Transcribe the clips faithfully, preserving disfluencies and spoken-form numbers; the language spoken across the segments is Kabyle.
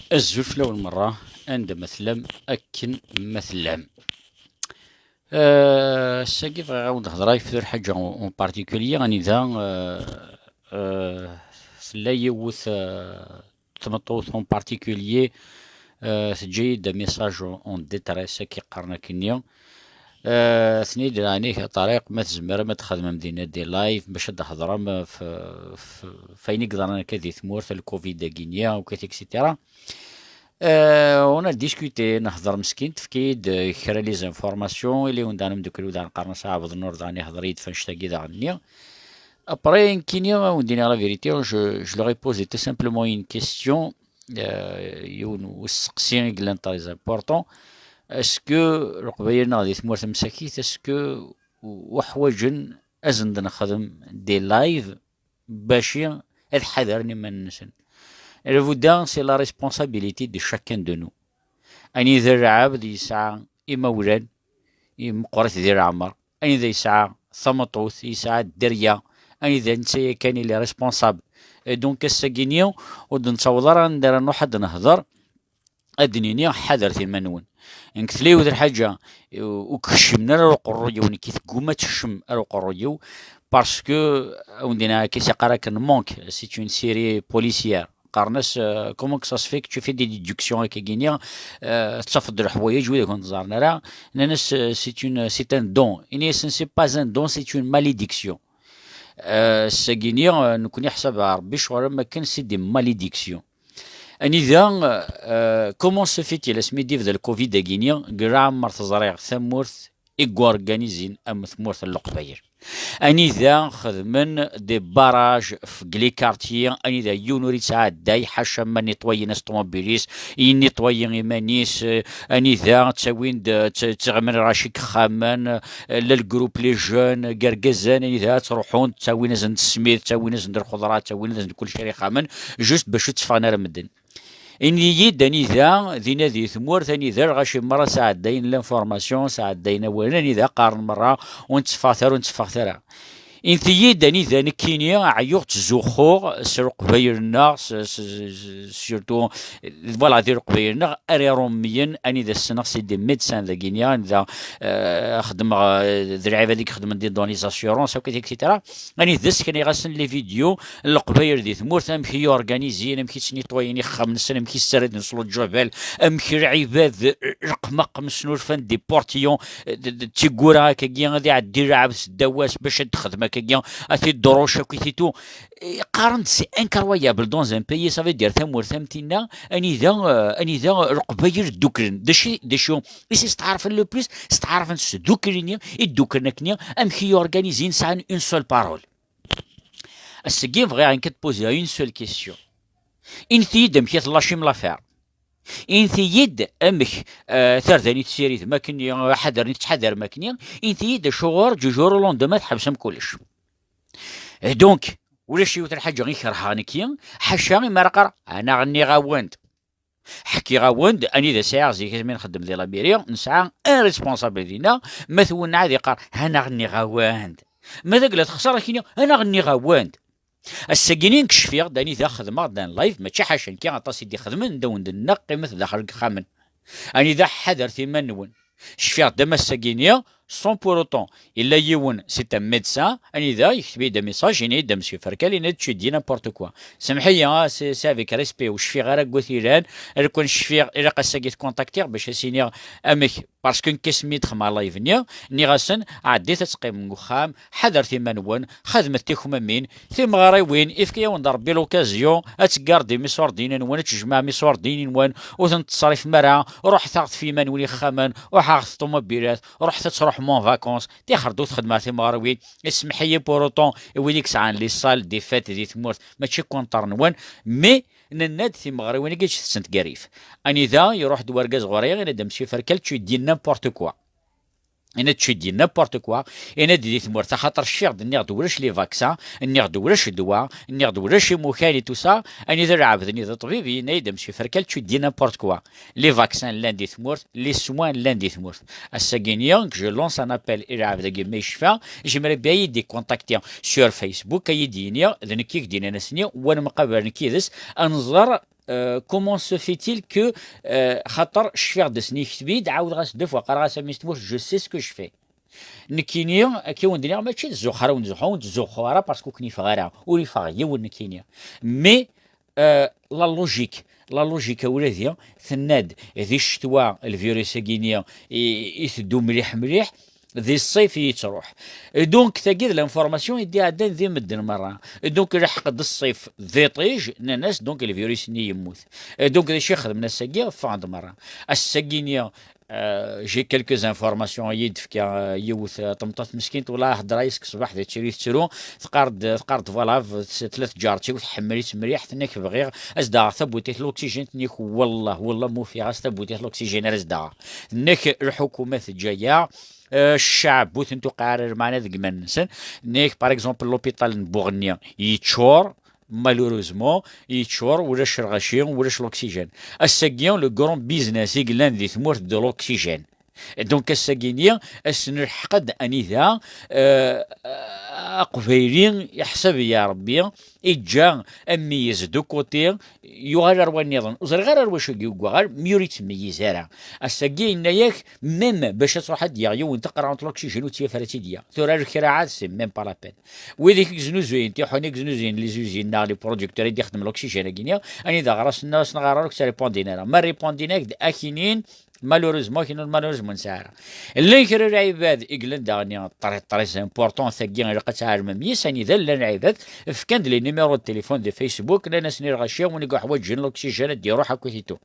Azul fell-awen merra, anda ma tellam, akken ma tellam. Euh, ass-agi bɣiɣ ad wen-d-hedreɣ ɣef lḥaǧa en particulier, anida euh, euh, tella yiwet euh, tmeṭṭut en particulier euh, teǧǧa-yi-d message en détresse, akka i qqaren akkenni. Euh, tenna-yi-d, ɛni a Ṭariq, ma tzemrem ad txedmem dinna des lives bac ad d-hedrem f, f, f ayen i yeḍran akka di tmurt, le covid-agi-nni, akk et cetera. Euh, on a discuté, nehder meskin, tefka-yi-d euh, kra les informations, ili wen daɣen amdukkel-iw daɣen qqaren-as Ɛebd Nnur, daɣen ihder-iyi-d f annect-agi daɣen-nni. Après, nekkini, ad wen-d-iniɣ la vérité, je, je leur ai posé tout simplement une question, euh, yiwen usteqsi i yellan très important. Est-ce que Leqbayel-nneɣ di tmurt msakit, est-ce que uḥwaǧen ad sen-d-nexdem des lives bac ad ḥadren iman-nsen? Lbuda, c'est la responsabilité de chacun de nous. Anida lɛebd yesɛa imawlan, meqqrit di leɛmer, anida yesɛa tameṭṭut, yesɛa dderya, anida netta yakan il est responsable. Et donc, ass-agi-nni, ur d-nettaweḍ ara anda ara nruḥ ad d-nehder, ad d-nini ḥadret iman-nwen. Nekk tella yiwet lḥaǧa, ur kecmen ara ar uqerruy-iw, nekk i tegguma ad tekcem ar uqerruy-iw, parce que, ad wen-d-iniɣ akka, i s-yeqqar akken Monk, c'est une série policière. Qqaren-as, euh, comment que ça se fait que tu fais des déductions, akka-gini, euh, tettafeḍ-d leḥwayeǧ wid ur ken-ẓerren ara. Nnan-as, euh, c'est une, c'est un don. Ini-asen, c'est pas un don, c'est une malédiction. Euh, ass-agi-ni, euh, nekkni ḥsabeɣ Rebbi ccɣel am wakken c'est des malédictions. Anida, euh, comment se fait-il, asmi d-yebda le covid-agi-ni, deg leɛmer teẓriɣ tamurt i yegorganizin am tmurt n Leqbayel. Anida xedmen des barrages f les quartiers, anida yiwen ur yettɛedday, ḥaca ma nettoyen-as ṭṭumubil-is, yennitwayi iman-is, eh, anida ttawin-d, tt-, ttɣimin lɣaci deg yexxamen, eh, la le groupe les jeunes, gergazen, anida ttruḥun, ttawin-asen-d ssmid, ttawin-asen-d lxeḍra, ttawin-asen-d kullec ara ixxamen, juste bac ur tteffɣen ara medden. Ini-yi-d anida, dinna di tmurt, anida lɣaci merra sɛeddayen l'information, sɛeddayen awalen, anida qqaren merra, ur netteffeɣt ara, ur netteffeɣt ara. Inti-yi-d anida nekkini ɛyuɣ ttzuxxuɣ s Leqbayel-nneɣ, s, s, s, surtout, voilà, di Leqbayel-nneɣ ara irummiyen, anida ssneɣ c'est des médecins dagini, anida, euh, xedmeɣ, euh, d lɛibad i ixedmen di dans les assurances, akk, et cetera. Anida sseknayeɣ-asen les vidéos n Leqbayel di tmurt, amek i organizin, amek i ttnitwayen ixxamen-nsen, amek i ssarden s lǧabal, amek lɛibad, euh, leqmaqem snulfan des portillons, euh, d, d, d tiggura akkagi, ad iɛeddi lɛebd s ddaw-as bac ad d-texdem akkagi, ad t-id-druc akk i titu. Eh, qqaren-d, c'est incroyable dans un pays, ça veut dire tamurt am tinna, anida, euh, anida Leqbayel dduklen. D acu, d acu i s-isteɛṛfen le plus? Steɛṛfen s tdukli-nni i dduklen akkenni, amek i organizin, sɛan une seule parole. Ass-agi bɣiɣ nekk ad poser une seule question. Init-iyi-d amek i tella cim l'affaire. Init-iyi-d amek, euh, tarda-nni tessiridem akkenni, ḥadren i tettḥadarem akkenni, init-iyi-d acuɣer du jour au lendemain tḥebsem kullec. Eh, donc, ulac yiwet lḥaǧa i kerheɣ nekki, ḥaca imi ara qqareɣ, anaɣ nniɣ-awen-d. Ḥkiɣ-awen-d anida sɛiɣ zik asmi nxeddem di Lamiri, nesɛa un responsable dinna, ma twenneɛ ad iqqar, anaɣ nniɣ-awen-d. Ma d agla texṣer, ad k-iniɣ, anaɣ nniɣ-awen-d. Ass-agi-ni nekk cfiɣ-d anida xedmeɣ-d un live, mačči ḥaca nekki, aṭas i d-ixedmen, d awen-d-nneɣ, qqimet daxel deg yexxamen. Anida ḥadret iman-nwen. Cfiɣ-d am ass-agi-ni, sans pour autant, yella yiwen, c'est un médecin, anida yekteb-iyi-d amessage, yenna-yi-d, a Monsieur Ferkal, yenna-d, tu dis n'importe quoi. Semḥ-iyi, ah, c'est, c'est avec respect, ur cfiɣ ara deg wat ilan, lukan cfiɣ, ilaq ass-agi tkontaktiɣ bac as-iniɣ amek, parce que nekk asmi d-xedmeɣ live-nni, nniɣ-asen, ɛeddit ad teqqimem deg uxxam, ḥadret iman-nwen, xedmet tikmamin, timeɣriwin, ifka-yawen-d Rebbi l'occasion ad teggardim iṣurdiyen-nwen, ad tjemɛem iṣurdiyen-nwen, ur ten-tettṣerrifem ara, ruḥet aɣet f yiman-nwen ixxamen, ruḥ aɣet ṭumubilat, ruḥet ad truḥem en vacances, tixert ur txedmem ara timeɣriwin, ismeḥ-iyi pour autant i wid i yesɛan les salles des fêtes di tmurt, mačči contre-nwen, mais nenna-d timeɣriwin-agi ǧǧet-tent gar rrif. Anida iruḥ-d wergaz ɣur-i, yenna-d, a Monsieur Ferkal, tu dis n'importe quoi. Yenna-d, tu dis n'importe quoi. Yenna-d, di tmurt, axaṭer cfiɣ-d, nniɣ-d ulac les vaccins, nniɣ-d ulac ddwa, nniɣ-d ulac imukan et tout ça. Anida lɛebd-nni d ṭṭbib, yenna-yi-d, a Monsieur Ferkal, tu dis n'importe quoi. Les vaccins llan di tmurt, les soins llan di tmurt. Ass-agi-ni, je lance un appel i lɛebd-agi ma yecfa, j'aimerais bien ad yi-d-ikontakti sur Facebook, ad yi-d-yini, d nekk i k-d-yennan ass-nni, wa nemqabal nekk yid-s, ad nẓer Euh, comment se fait-il que, euh, xaṭer cfiɣ-d ass-nni, yekteb-iyi-d, ɛawdeɣ-as deux fois, qqareɣ-as a mmi-s n tmurt, je sais ce que je fais. Nekkini, akka wen-d-nniɣ, mačči d zzux ara wen-zuxxeɣ, ur wen-ttzuxxuɣ ara parce que ur ken-ifeɣ ara, ur ifeɣ yiwen nekkini. Mais, euh, la logique, la logique a wladi, tenna-d di ccetwa lvirus-agi-nni i, iteddu mliḥ mliḥ, di ṣṣif i yettruḥ. Et donc, tagi d l'information i d-iɛeddan di medden merra. Et donc, ilḥeq-d ṣṣif d iṭij, nnan-as, donc, lvirus-nni yemmut. Et donc, d acu i xedmen ass-agi? Ffɣen-d merra. Ass-agi-nni, euh, j'ai quelques informations i yi-d-tefka, euh, yiwet, euh, tmeṭṭut meskint, wala hedra-yas seg ṣṣbeḥ d tiri tettru, teqqar-d, teqqar-d, voilà, tella tǧaret-iw, tḥemmel-itt mliḥ, tenna-k bɣiɣ ad s-d-aɣeɣ tabutit l'oxygène, tenna-k, wallah, wallah, ma ufiɣ-as tabutit l'oxygène ara s-d-aɣeɣ. Tenna-k lḥukuma teǧǧa-yaɣ, euh, ccɛeb ur ten-tuqiɛ ara lmeɛna deg iman-nsen. Tenna-k, par exemple, l'hôpital n Buɣni yeččur, malheureusement, yeččur, ulac lɣaci, ulac l'oxygène. Ass-agi, le grand business i yellan di tmurt d l'oxygène. Donc, ass-agi-nni, ass n lḥeqq-d anida, euh, aqbayli iḥsab ya Rebbi, iǧǧa ameyyez de côté, yuɣal ar wa nniḍen. Ur ẓriɣ ara ar wacu i yuɣal, mi ur yettmeyyiz ara. Ass-agi, yenna-yak, même bac ad truḥ ad d-yaɣ yiwen taqerɛunt l'oxygène ur tt-yaf ara ad tt-id-yaɣ. Tura ar kra ɛad, c'est même pas la peine. Wid i yeznuzuyen, tiḥuna i yeznuzuyen les usines neɣ les producteurs i d-ixdem l'oxygène-agi-nni, anida ɣer-asen, asen ɣer ur k-répondin ara. Ma répondin-ak-d, akinin, malheureusement, kinin malheureusement ur nesɛi ara. Llan kra n lɛibad i yellan daɣen très, très important, tagi ilaq ad tɛelmem yis, anida llan lɛibad, fkan-d les numéros de téléphone de Facebook, nnan-asen i lɣaci, win i yuḥwaǧen l'oxygène ad d-iruḥ akk et tout.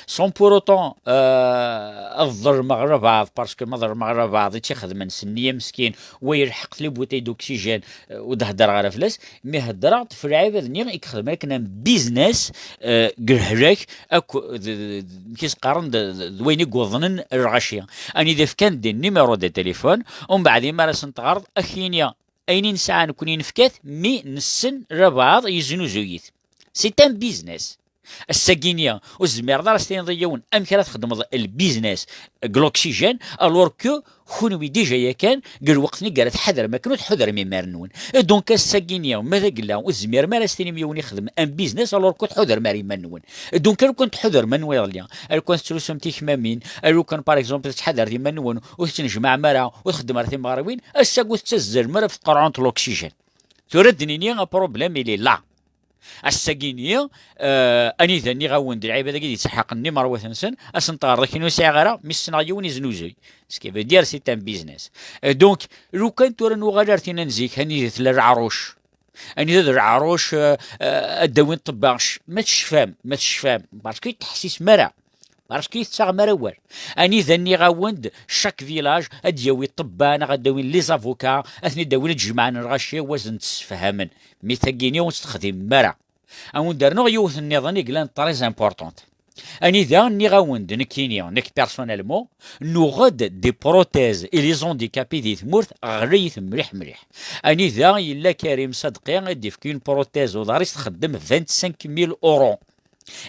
Sans pour autant, euh, ad ḍelmeɣ albaɛḍ, parce que ma ḍelmeɣ albaɛḍ i tt-ixedmen s nniya meskin, wa yelḥeq les bouteilles d'oxygène, euh, ur d-heddreɣ ara fell-as, mi heddreɣ-d f lɛibad-nni i ixedmen akken am business, euh, deg lehlak, akk d, d, d, amek i s-qqaren, d, d, d wayen i yuḍnen lɣaci. Anida fkan des numéros de téléphone, umbeɛd imi ara sen-teɣreḍ, ad k-yini ayen i nesɛa nekkni nefka-t, mi nessen albaɛḍ yeznuzu-it. C'est un business. Ass-agi-nni, ur tezmireḍ ara s-tiniḍ i yiwen amek ara txedmeḍ lbiznes deg l'oxygène, alors que kunwi déjà yakan deg lweqt-nni ara tḥadrem akken ur tḥudrem iman-nwen. Et donc, ass-agi-nni, ma d agella, ur tezmirem ara s-tinim yiwen ixdem un business, alors que ur tḥudrem ara iman-nwen. Et donc, alukan tḥudrem anwa iḍelli, alukan tettlusum tikmamin, alukan, par exemple, tettḥadaret iman-nwen, ur tettnejmaɛem ara, ur txeddmem ara timeɣriwin, ass-agi ur tettazzalem ara ɣef tqerɛunt l'oxygène. Tura ad d-nini, un problème, il est là. Ass-agi-nni, euh, anida nniɣ-awen-d lɛibad-agi d-yettḥaqen n imerwat-nsen, ad sen-teɣreḍ akken ur sɛiɣ ara, mi ssneɣ yiwen iznuzuy. Ce qui veut dire, c'est un business. Euh, donc, lukan tura nuɣal ar tin n zik, anida tella leɛruc. Anida d leɛruc, euh, euh, ad d-awin ṭṭebba, ma tecfam, ma tecfam, parce que ur teḥsisem ara. Parce que ur tettaɣem ara awal. Anida nniɣ-awen-d, chaque village ad d-yawi ṭṭebba neɣ ad d-awin les avocats, ad ten-id-awin ad d-jemɛen lɣaci, ad sen-d-ssefhamen. Mi tagini ur tt-texdimem ara. Ad wen-d-rnuɣ yiwet nniḍen i yellan très importante. Anida nniɣ-awen-d nekkini, nekk personnellement, nuɣ-d des prothèses i les handicapés di tmurt ɣlayit mliḥ mliḥ. Anida yella Karim Sadqi i d-ifk une prothèse uḍar-is txeddem vingt-cinq mille euros.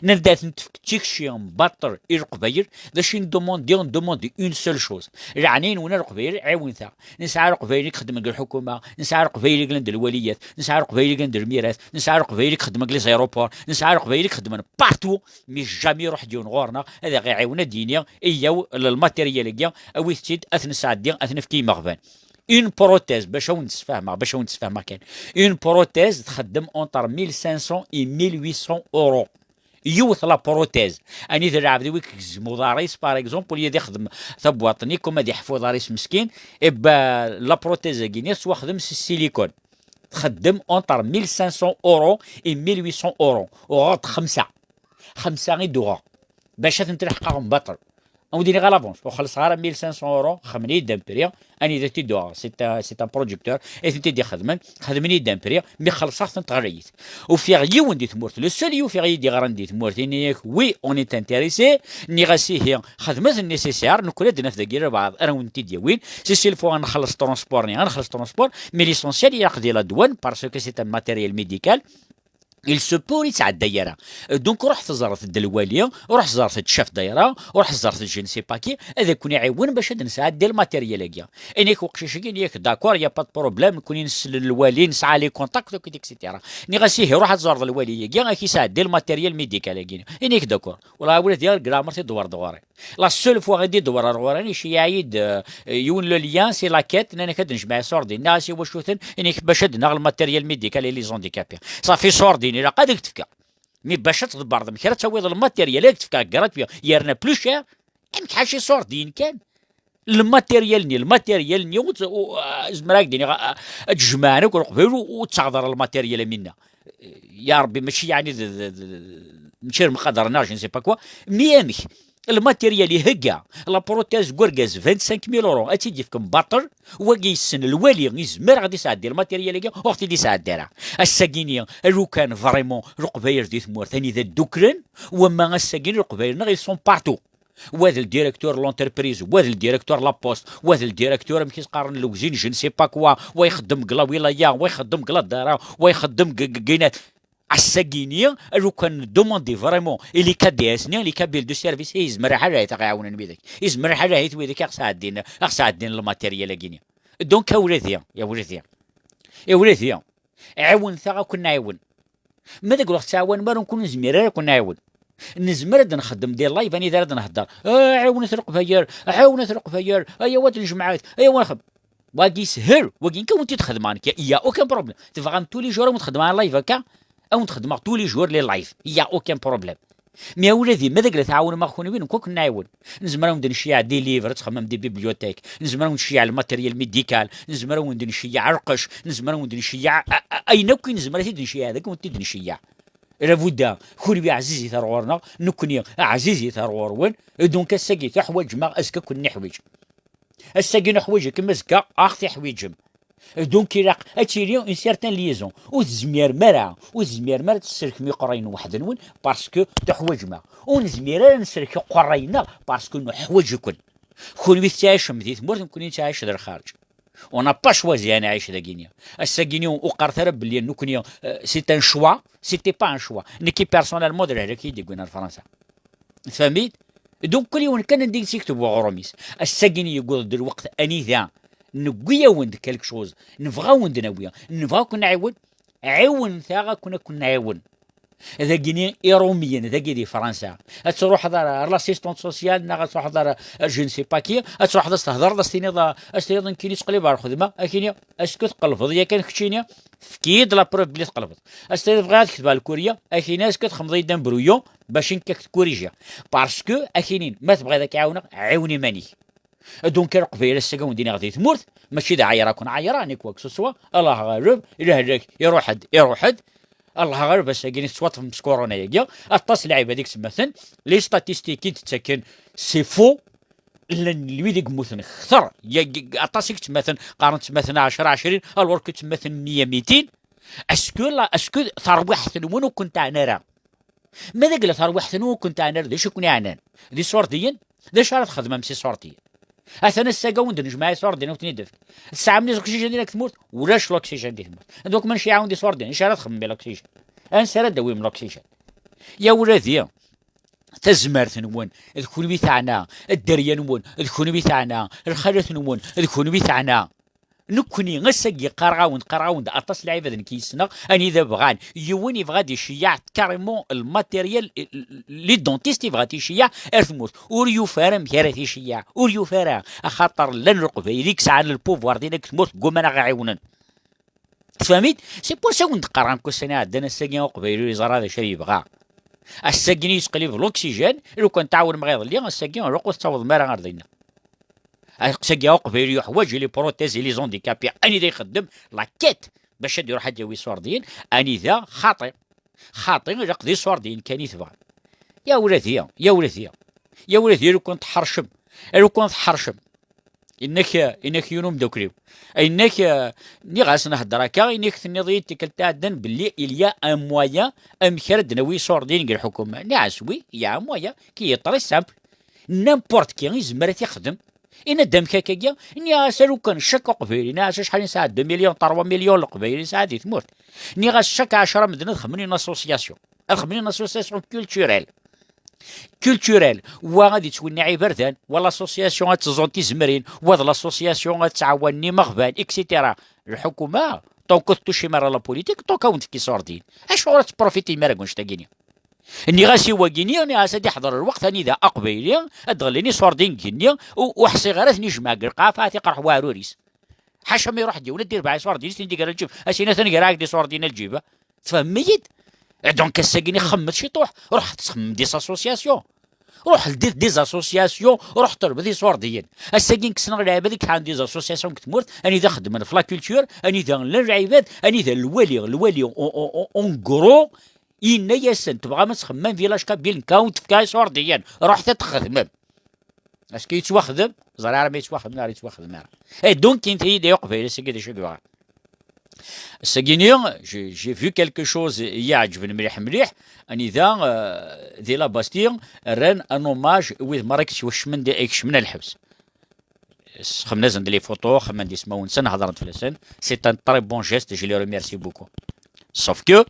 Nanda tentefk tikci n baṭel i Leqbayel, d acu i ndumundi, ndumundi une seule chose. Leɛnaya-nwen a Leqbayel, ɛiwnet-aɣ. Nesɛa Leqbayel i ixeddmen deg lḥukuma, nesɛa Leqbayel i yellan d lwaliyat, nesɛa Leqbayel i yellan d lmirat, nesɛa Leqbayel i ixeddmen deg les aéroports, nesɛa Leqbayel i ixeddmen partout, mais jamais iruḥ-d yiwen ɣur-neɣ ad aɣ-iɛiwen ad d-yini, iyyaw, lmatéryel-agi, awit-t-id, ad t-nesɛeddi, ad t-nefk i yimeɣban. Une prothèse, bac ad wen-d-sfehmeɣ, bac ad wen-d-sfehmeɣ kan. Une prothèse txeddem entre mille cinq cents et mille huit cents euros. Yiwet la prothèse. Anida lɛebd-iw i igzem uḍar-is, par exemple, au lieu ad ixdem tabwaṭ-nni, comme ad iḥfu uḍar-is meskin, eh ben, la prothèse-agi-nni tettwaxdem s silicone. Txeddem entre mille cinq cents euros et mille huit cents euros. Uɣeɣ-d xemsa. Xemsa i d-uɣeɣ. Bac ad tent-leḥqeɣ mbaṭel. Ad wen-d-iniɣ à l'avance, ur xellṣeɣ ara mille cinq cents euros, xedmen-iyi-d un prix, anida t-id-uɣeɣ, c'est un, c'est un producteur, i tent-id-ixedmen, xedmen-iyi-d un prix, mi xellṣeɣ-tent ɣlayit. Ufiɣ yiwen di tmurt, le seul i ufiɣ i yi-d-iɣran di tmurt, ini-ak, oui, on est intéressé, nniɣ-as ihi, xedmet le nécessaire, nekkni ad d-naf dagi albaɛḍ ara wen-t-id-yawin, si s'il faut ad nxelleṣ transport-nni, ad nxelleṣ transport, mais l'essentiel, ilaq di la douane, parce que c'est un matériel médical, Il se peut ur yettɛedday ara. Donc ruḥet ẓret-d lwali, ruḥet ẓret-d chef daïra, ruḥet ẓret-d je ne sais pas qui, ad ken-iɛiwen bac ad nesɛeddi lmatéryel-agi. Ini-ak uqcic-agi, ini-ak d'accord, y a pas de problème, nekkni nsell lwali, nesɛa les contacts, et cetera. Nniɣ-as ihi ruḥ ad tẓreḍ lwali-agi, ad k-isɛeddi lmatéryel médical-agi. Ini-ak d'accord. Wala ula d gramer t-id-wer-d ɣur-i. La seule fois i d-idewwer ar ɣur-i, iceyyeɛ-iyi-d, euh, yiwen le lien, c'est la quête, nnan-ak ad nejmeɛ iṣurdiyen. Nniɣ-as i wacu-ten, ini-ak bac ad naɣ lmatéryel médical et les handicapés. Ṣafi iṣurdiyen, ilaq ad ak-d-fkeɣ. Mi bac ad tḍebbreḍ, amek ara tawiḍ lmatéryel, ad ak-d-fkeɣ gratuit, yerna plus cher, amek ḥaca iṣurdiyen kan. Lmatéryel-nni, lmatéryel-nni, ur tt-, u-, ah, zemreɣ ad ak-d-iniɣ, ah, ah, ad t-jemɛen akk Leqbayel, ur, ur ttaɣeḍ ara lmatéryel am winna. Ya Rebbi, mačči yeɛni d, d, d, d, mačči d lemqader neɣ je ne sais pas quoi, mais amek? Lmatéryel ihegga, la prothèse n urgaz vingt-cinq mille euros, ad tt-id-yefk mbaṭel, wagi yessen lwali, yezmer ad isɛeddi lmatéryel-agi, ur ɣ-t-id-isɛeddi ara. Ass-agi-ni, lukan vraiment Leqbayel di tmurt anida dduklen, wamma ass-agi-ni Leqbayel-nneɣ ils sont partout. Wa d le directeur n l'entreprise, wa d le directeur n la poste, wa d le directeur amek i s-qqaren, l'usine, je ne sais pas quoi, wa ixeddem deg la wilaya, wa ixeddem deg la dara, wa ixeddem deg, deg, deg, Ass-agi-ni, lukan ndemandi vraiment i les K B S-nni, les cabinets de service, i yezmer ḥala i aɣ-iɛawnen widak. Yezmer ḥala i widak i ɣ-sɛeddin, i ɣ-sɛeddin lmatéryel-agi-ni. Donc, a wladi, a wladi, a wladi, ɛiwnet-aɣ ad ken-nɛiwen. Ma deg lweqt ttɛawanem ara, ur nezmir ara ad ken-nɛiwen. Nezmer ad nxeddem des lives anida ara d-nhedder. Ah, ɛiwnet Leqbayel, ɛiwnet Leqbayel, ayaw ad nejmeɛet, ayaw ad nxeddem. Wagi yeshel, wagi nekk ad wen-t-id-xedmeɣ nekk, il y a aucun problème. Tebɣam tous les jours ad wen-xedmeɣ live akka? Ad wen-xedmeɣ tous les jours les lives, il y a aucun problème. Mais a wladi, ma d agla tɛawnem-aɣ kunwi, nekk ad ken-nɛiwen. Nezmer ad wen-d-nceyyeɛ des livres, ad txemmem des bibliothèques, nezmer ad wen-nceyyeɛ le matériel médical, nezmer ad wen-d-nceyyeɛ lqecc, nezmer ad wen-d-nceyyeɛ a-, a-, ayen akk i nezmer ad t-id-nceyyeɛ, ad wen-t-id-nceyyeɛ. Labudda, kunwi ɛzizit ar ɣur-neɣ, nekkni ɛzizit ar ɣur-wen, donc ass-agi tuḥwaǧem-aɣ, azekka ad ken-niḥwiǧ. Ass-agi nuḥwaǧ-ikem, azekka ad ɣ-tiḥwiǧem. Donc ilaq ad tili une certaine liaison. Ur tezmirem ara, ur tezmirem ara ad tselkem iqerrayen weḥd-nwen, parce que tuḥwaǧem-aɣ. Ur nezmir ara ad nselk iqerrayen-nneɣ, parce que nuḥwaǧ-iken. Kunwi tettɛicem di tmurt, nekkni nettɛic di lxarǧ. On n'a pas choisi ad nɛic dagini. Ass-agini ur qqaret ara belli nekkni, euh, c'est un choix, c'était pas un choix. Nekki personnellement d lehlak i yi-d-yewwin ar Fransa. Tfehmit? Donc kul yiwen kan anda i s-yekteb uɣrum-is. Ass-agini yewweḍ-d lweqt anida newwi-awen-d quelque chose, nebɣa ad wen-d-nawi, nebɣa ad ken-nɛiwen, ɛiwnet-aɣ ad ken-, ad ken-nɛiwen. Dagini Iṛumiyen, dagi di Fransa. Ad truḥeḍ ar, ar l'assistante sociale, neɣ ad truḥeḍ ar, ar je ne sais pas qui, ad truḥeḍ ad s-thedreḍ, ad s-tiniḍ, ad s-tiniḍ nekkini ttqellibeɣ ar lxedma, akini, est-ce que tqelbeḍ yakan keččini? Efk-iyi-d la preuve belli tqelbeḍ. Ad s-tiniḍ bɣiɣ ad ketbeɣ lkurya, akini, est-ce que txedmeḍ-iyi-d un brouillon bac nekk ad k-tkurijiɣ? Parce que, akini, ma tebɣiḍ ad k-ɛiwneɣ, ɛiwen iman-ik. Donc, a Leqbayel, ass-agi ad wen-d-iniɣ di tmurt, mačči d aɛayra i ken-ɛayreɣ, ni quoi que ce soit, Allah ɣaleb, lehlak iruḥ-d, iruḥ-d, Allah ɣaleb, ass-agi tettwaṭṭfem s corona-agi, aṭas n lɛibad i yettmaten, les statistiques i d-ttaken, c'est faux, llan wid i yemmuten kter, ya-, aṭas i yettmaten, qqaren ttmaten ɛecra, ɛecrin, alors que ttmaten meyya, mitin. Est-ce que la, est-ce que tarwiḥt-nwen ur ken-teɛni ara? Ma d agla tarwiḥt-nwen ur ken-teɛni ara, d acu i ken-iɛnan? D iṣurdiyen? D acu ara txedmem s iṣurdiyen? Atan ass-agi ad wen-d-nejmeɛ iṣurdiyen, ad wen-ten-id-nefk. Tesɛam les oxygènes di tmurt? Ulac l'oxygène di tmurt. Donc ma nceyyeɛ-awen-d iṣurdiyen, acu ara txedmem i l'oxygène? Ansi ara d-tawim l'oxygène? Ya wladi, tazmert-nwen, d kunwi teɛna, dderya-nwen, d kunwi teɛna, lxalat-nwen, d kunwi teɛna. Nekkni, ass-agi, qqareɣ-awen-d, qqareɣ-awen-d aṭas n lɛibad nekk yessneɣ, anida bɣan. Yiwen yebɣa ad iceyyeɛ carrément le matériel, les dentistes yebɣa ad t-iceyyeɛ ar tmurt. Ur yufi ara amek ara t-iceyyeɛ. Ur yufi ara. Axaṭer llan Leqbayel i yesɛan le pouvoir din deg tmurt, gguman ad ɣ-ɛiwnen. Tfehmit? C'est pour ça i wen-d-qqareɣ nekk ussan iɛeddan, ass-agi Uqbayli ur yeẓra d acu ara yebɣa. Ass-agi yettqellib l'oxygène, lukan tɛawnem iḍelli, ass-agi ur ttaweḍem ara ar dinna. Ass-agi Uqbayli yuḥwaǧ les prothèses et les handicapés, anida ixeddem la quête bac ad iruḥ ad yawi iṣurdiyen, anida xaṭi, xaṭi, ilaq d iṣurdiyen kan i tebɣam. Ya wladi, ya wladi, ya wladi, lukan tḥercem, lukan tḥercem. Inna-k, inna-k yiwen umeddakel-iw. Inna-k, nniɣ-as nhedder akka, inna-k tenniḍ-iyi-d tikkelt iɛeddan belli il y a un moyen amek ara d-nawi iṣurdiyen deg lḥukuma. Nniɣ-as oui, il y a un moyen qui est très simple. N'importe qui izmer ad t-ixdem. Yenna-d amek akkagi? Nniɣ-as alukan chaque Aqbayli, nniɣ-as acḥal i nesɛa, deux millions, trois millions n Leqbayel i nesɛa di tmurt. Nniɣ-as chaque ɛecra medden ad xedmen une association. Ad xedmen une association culturelle. Culturelle. Wa ad yettwenniɛ iberdan, wa l'association ad teẓẓun tizemrin, wa d l'association ad ttɛawanen imeɣban, et cetera. Lḥukuma, tant que ur tettucim ara la politique, tant que ad wen-tefk iṣurdiyen. Acuɣer ad tprofiti imir deg wanect-agi-nni? Nniɣ-as i wagini, nniɣ-as ad iḥḍer lweqt anida Aqbayli ad d-ɣellin iṣurdiyen deg igenni, u ur ḥṣiɣ ara ad ten-ijmeɛ deg lqaɛa, ad t-iqerḥ weɛrur-is. Ḥaca ma iruḥ-d yiwen ad d-irbeɛ iṣurdiyen-is, tin d-iger lǧib, a s-yini atan gar-ak-d iṣurdiyen a lǧib. Tfehmem-iyi-d? Donc ass-agi-nni xemmet ciṭuḥ, ruḥ txemmem des associations. Ruḥ ldit des associations, ruḥ ṭleb des iṣurdiyen. Ass-agi nekk ssneɣ lɛibad i yesɛan des associations deg tmurt, anida xeddmen f la culture, anida llan lɛibad, anida lwali, lwali, en, en, en, en gros, yenna-yasen, tebɣam ad txemmem village kabyle, nekk ad wen-d-fkeɣ iṣurdiyen, ruḥet ad txedmem. Est-ce que yettwaxdem? Ẓriɣ ara ma yettwaxdem neɣ ur yettwaxdem ara. Et donc, init-iyi-d ay Uqbayli, ass-agi d acu i yebɣa. Ass-agi-nni, j'ai j'ai vu quelque chose i yi-iɛeǧben mliḥ mliḥ, anida, euh, di la Bastille, rran un hommage i wid merra i yettwakecmen di, i ikecmen ar lḥebs. Sxedmen-asen-d les photos, xedmen-d ismawen-nsen, hedren-d fell-asen. C'est un très bon geste, je les remercie beaucoup. Sauf que,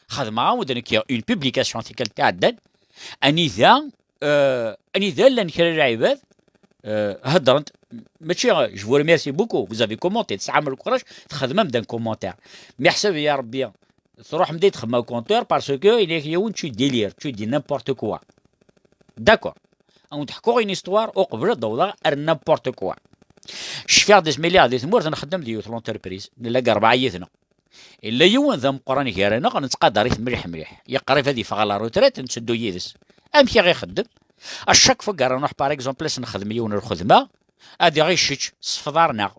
xedmeɣ-awen-d nekk une publication tikkelt iɛeddan, anida, euh, anida llan kra n lɛibad, euh, heddren-d, mačči, euh, je vous remercie beaucoup, vous avez commenté, tesɛam le courage, txedmem-d un commentaire. Meḥsub ya Rebbi, truḥem-d ad txedmem commentaire parce que yenna-yak yiwen, tu délires, tu dis n'importe quoi. D'accord. Ad wen-d-ḥkuɣ une histoire uqbel ad d-awḍeɣ ar n'importe quoi. Cfiɣ-d asmi lliɣ di tmurt, nxeddem di yiwet l'entreprise, nella deg rebɛa yid-neɣ. Yella yiwen d ameqqran gar-aneɣ, nettqadar-it mliḥ mliḥ. Yeqrib ad yeffeɣ ɣer la retraite, netteddu yid-s. Amek i ɣ-ixeddem? À chaque fois ara nruḥ, par exemple, ad s-nexdem yiwen lxedma, ad iɣ-icečč s fḍar-nneɣ.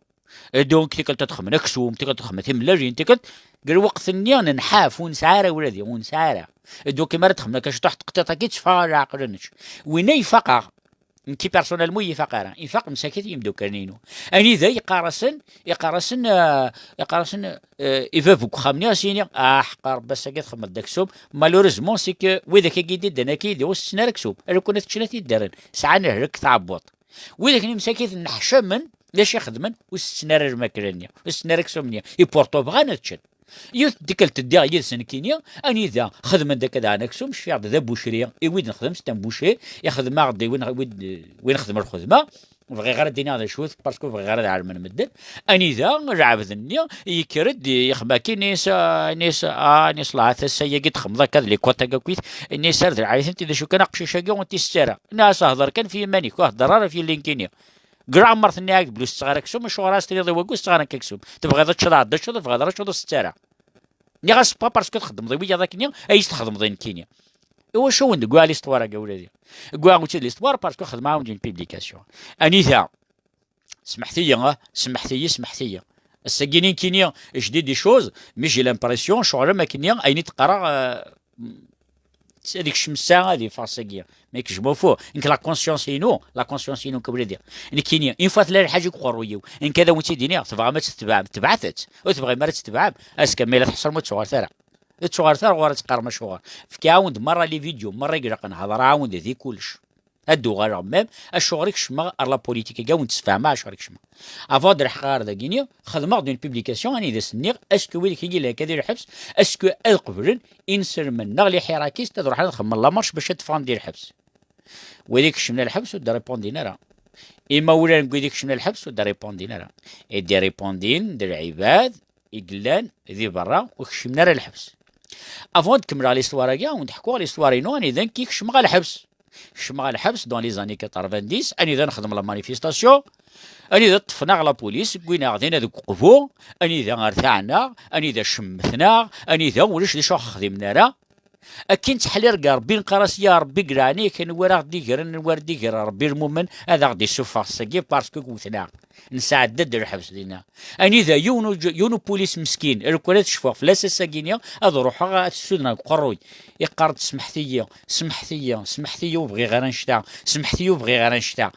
Et donc, tikkelt ad xedmen aksum, tikkelt ad xedmen timellalin, tikkelt, deg lweqt-nni nenḥaf, ur nesɛi ara ula d, ur nesɛi ara. Et donc, mi ara d-xedmen akka ciṭuḥ teqṭiṭ-agi, teffeɣ leɛqel-nnek. Winna ifaq-aɣ. Nekki personnellement ur yi-ifaq ara. Ifaq msakit yimdukal-inu. Anida yeqqar-asen, yeqqar-asen, euh, yeqqar-asen, euh, i bab n uxxam-nni, ad s-yini, ah, ḥqa Rebbi, ass-agi txedmeḍ-d aksum. Malheureusement, c'est que widak-agi d-iddan akka yid-i ur setten ara aksum. Alukan ad t-ččen ad t-id-rren. Sɛan lehrak taɛebbuḍt. Widak-nni msakit nneḥcamen, d acu i xedmen? Ur setten ara lmakla-nni, ur setten ara aksum-nni. Et pourtant bɣan ad ččen. Yiwet n tikkelt ddiɣ yid-sen nekkini, anida xedmen-d akka daɣen aksum, cfiɣ-d d abucri, i wid nexdem, c'est un boucher, ixdem-aɣ-d i win, win, win xedmen lxedma, ur bɣiɣ ara ad d-iniɣ d acu-t, parce que ur bɣiɣ ara ad ɛelmen medden. Anida lɛebd-nni yekker-d, yexdem akka, ini-as, ah, ini-as, ah, ini-as, lɛat ass-agi d-txedmeḍ akka d les quotas akkit, ini-as ar d lɛali-tent-id, acu kan aqcic-agi ur t-isett ara. Ini-as hder kan f yiman-ik, ur hedder ara f yelli-nkini. Deg leɛmer tenna-ak-d belli ur setteɣ ara aksum, acuɣer ara s-tiniḍ i wagi ur setteɣ ara nekk aksum? Tebɣiḍ ad teččeḍ, ɛeddi ad teččeḍ, tebɣiḍ ara teččeḍ, ur setteɣ ara. Nniɣ-as, c'est pas parce que txedmeḍ i wiyaḍ akkenni ay s-txedmeḍ i nekkini. Iwacu wen-d-gguɣ l'histoire-agi ula d ihi? Gguɣ-tt-id l'histoire parce que xedmeɣ-awen-d une publication. Anida? Smeḥt-iyi, ah, smeḥt-iyi, smeḥt-iyi. Ass-agi nekkini, je dis des choses, mais j'ai l'impression, ccɣel am akkenni, ayen i d-qqareɣ, euh, ad ikcem ssaɛa ad iffeɣ sagi. Mais que je m'en fous. Nekk la conscience-inu, la conscience-inu, que voulez dire? Nekkini, une fois tella lḥaǧa deg uqerruy-iw, nekk ad awen-tt-id-iniɣ, tebɣam ad tt-tebɛem, tebɛet-tt. Ur tebɣim ara ad tt-tebɛem, azekka ma yella tḥeṣlem ur tettuɣalet ara. Ur tettuɣalet ara ɣur-i ad teqqarem acuɣer. Fkiɣ-awen-d merra les vidéos, merra i ilaqen, hedreɣ-awen-d di kullec. Ad d-uɣaleɣ même, acuɣer i kecmeɣ ar la politique-agi, ad awen-d-sfehmeɣ acuɣer i kecmeɣ. Avant ad d-lḥqeɣ ar dagini, xedmeɣ-d une publication, anida s-nniɣ, est-ce que widak i yellan akka di lḥebs, est-ce que ad qeblen inselmen neɣ les hirakistes ad ruḥen ad xedmen la marche bac ad ffɣen di lḥebs? Wid i ikecmen ar lḥebs ur d-répondin ara. Imawlan n wid i ikecmen ar lḥebs ur d-répondin ara. I d-répondin d lɛibad i yellan di berra ur kecmen ara lḥebs. Avant ad kemmleɣ l'histoire-agi, ad wen-d-ḥkuɣ l'histoire-inu anida nekk i kecmeɣ ar lḥebs. Kecmeɣ ar lḥebs dans les années quatre-vingt-dix, anida nexdem la manifestation, anida ṭṭfen-aɣ la police, wwin-aɣ dinna deg uqbu, anida rtaɛen-aɣ, anida cemmten-aɣ, anida ulac d acu ɣ-xdimen ara. Akken ttḥelliɣ deg Rebbi, neqqar-as, ya Rebbi, deg leɛnaya-k, anwa ara ɣ-d-igren, anwa ara d-iger Rebbi lmumen, ad aɣ-d-isuffeɣ sagi, parce que wten-aɣ. Nesɛedda-d lḥebs dinna. Anida yiwen u-, yiwen upulis meskin, lukan ad cfuɣ fell-as ass-agi-nni, ad ruḥeɣ ad t-ssudneɣ deg uqerruy. Iqqar-d, smeḥt-iyi, smeḥt-iyi, smeḥt-iyi, ur bɣiɣ ara annect-a, smeḥt-iyi, ur bɣiɣ ara annect-a.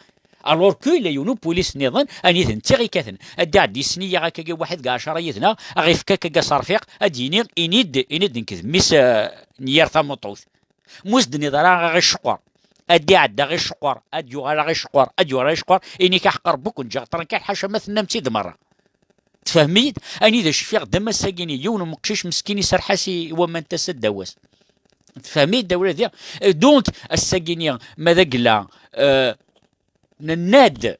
Alors que yella yiwen upulis nniḍen, anida netta i ɣ-ikaten. Ad d-iɛeddi sniya akkagi waḥed deg ɛecra yid-neɣ, a ɣ-ifk akkagi aserfiq, ad d-yini, ini-d, ini-d nekk d mmi-s, eh, n yir tamuṭṭut. Mu s-d-tenniḍ ara a ɣ-iceqqer. ad d-iɛedda ɣer ccqur, ad d-yuɣal ɣer ccqur, ad d-yuɣal ɣer ccqur, ini-k aḥeqq Ṛebbi ur ken-ǧǧiɣ ṭṭren kan ḥaca ma tennam-tt-id merra. Tfehmem-iyi-d? Anida cfiɣ d am ass-agi-nni, yiwen umeqcic meskin iserreḥ-as i waman n tasa ddaw-as. Tfehmem-iyi-d a wladi? Donc, ass-agi-nni, ma d agla, euh, nenna-d,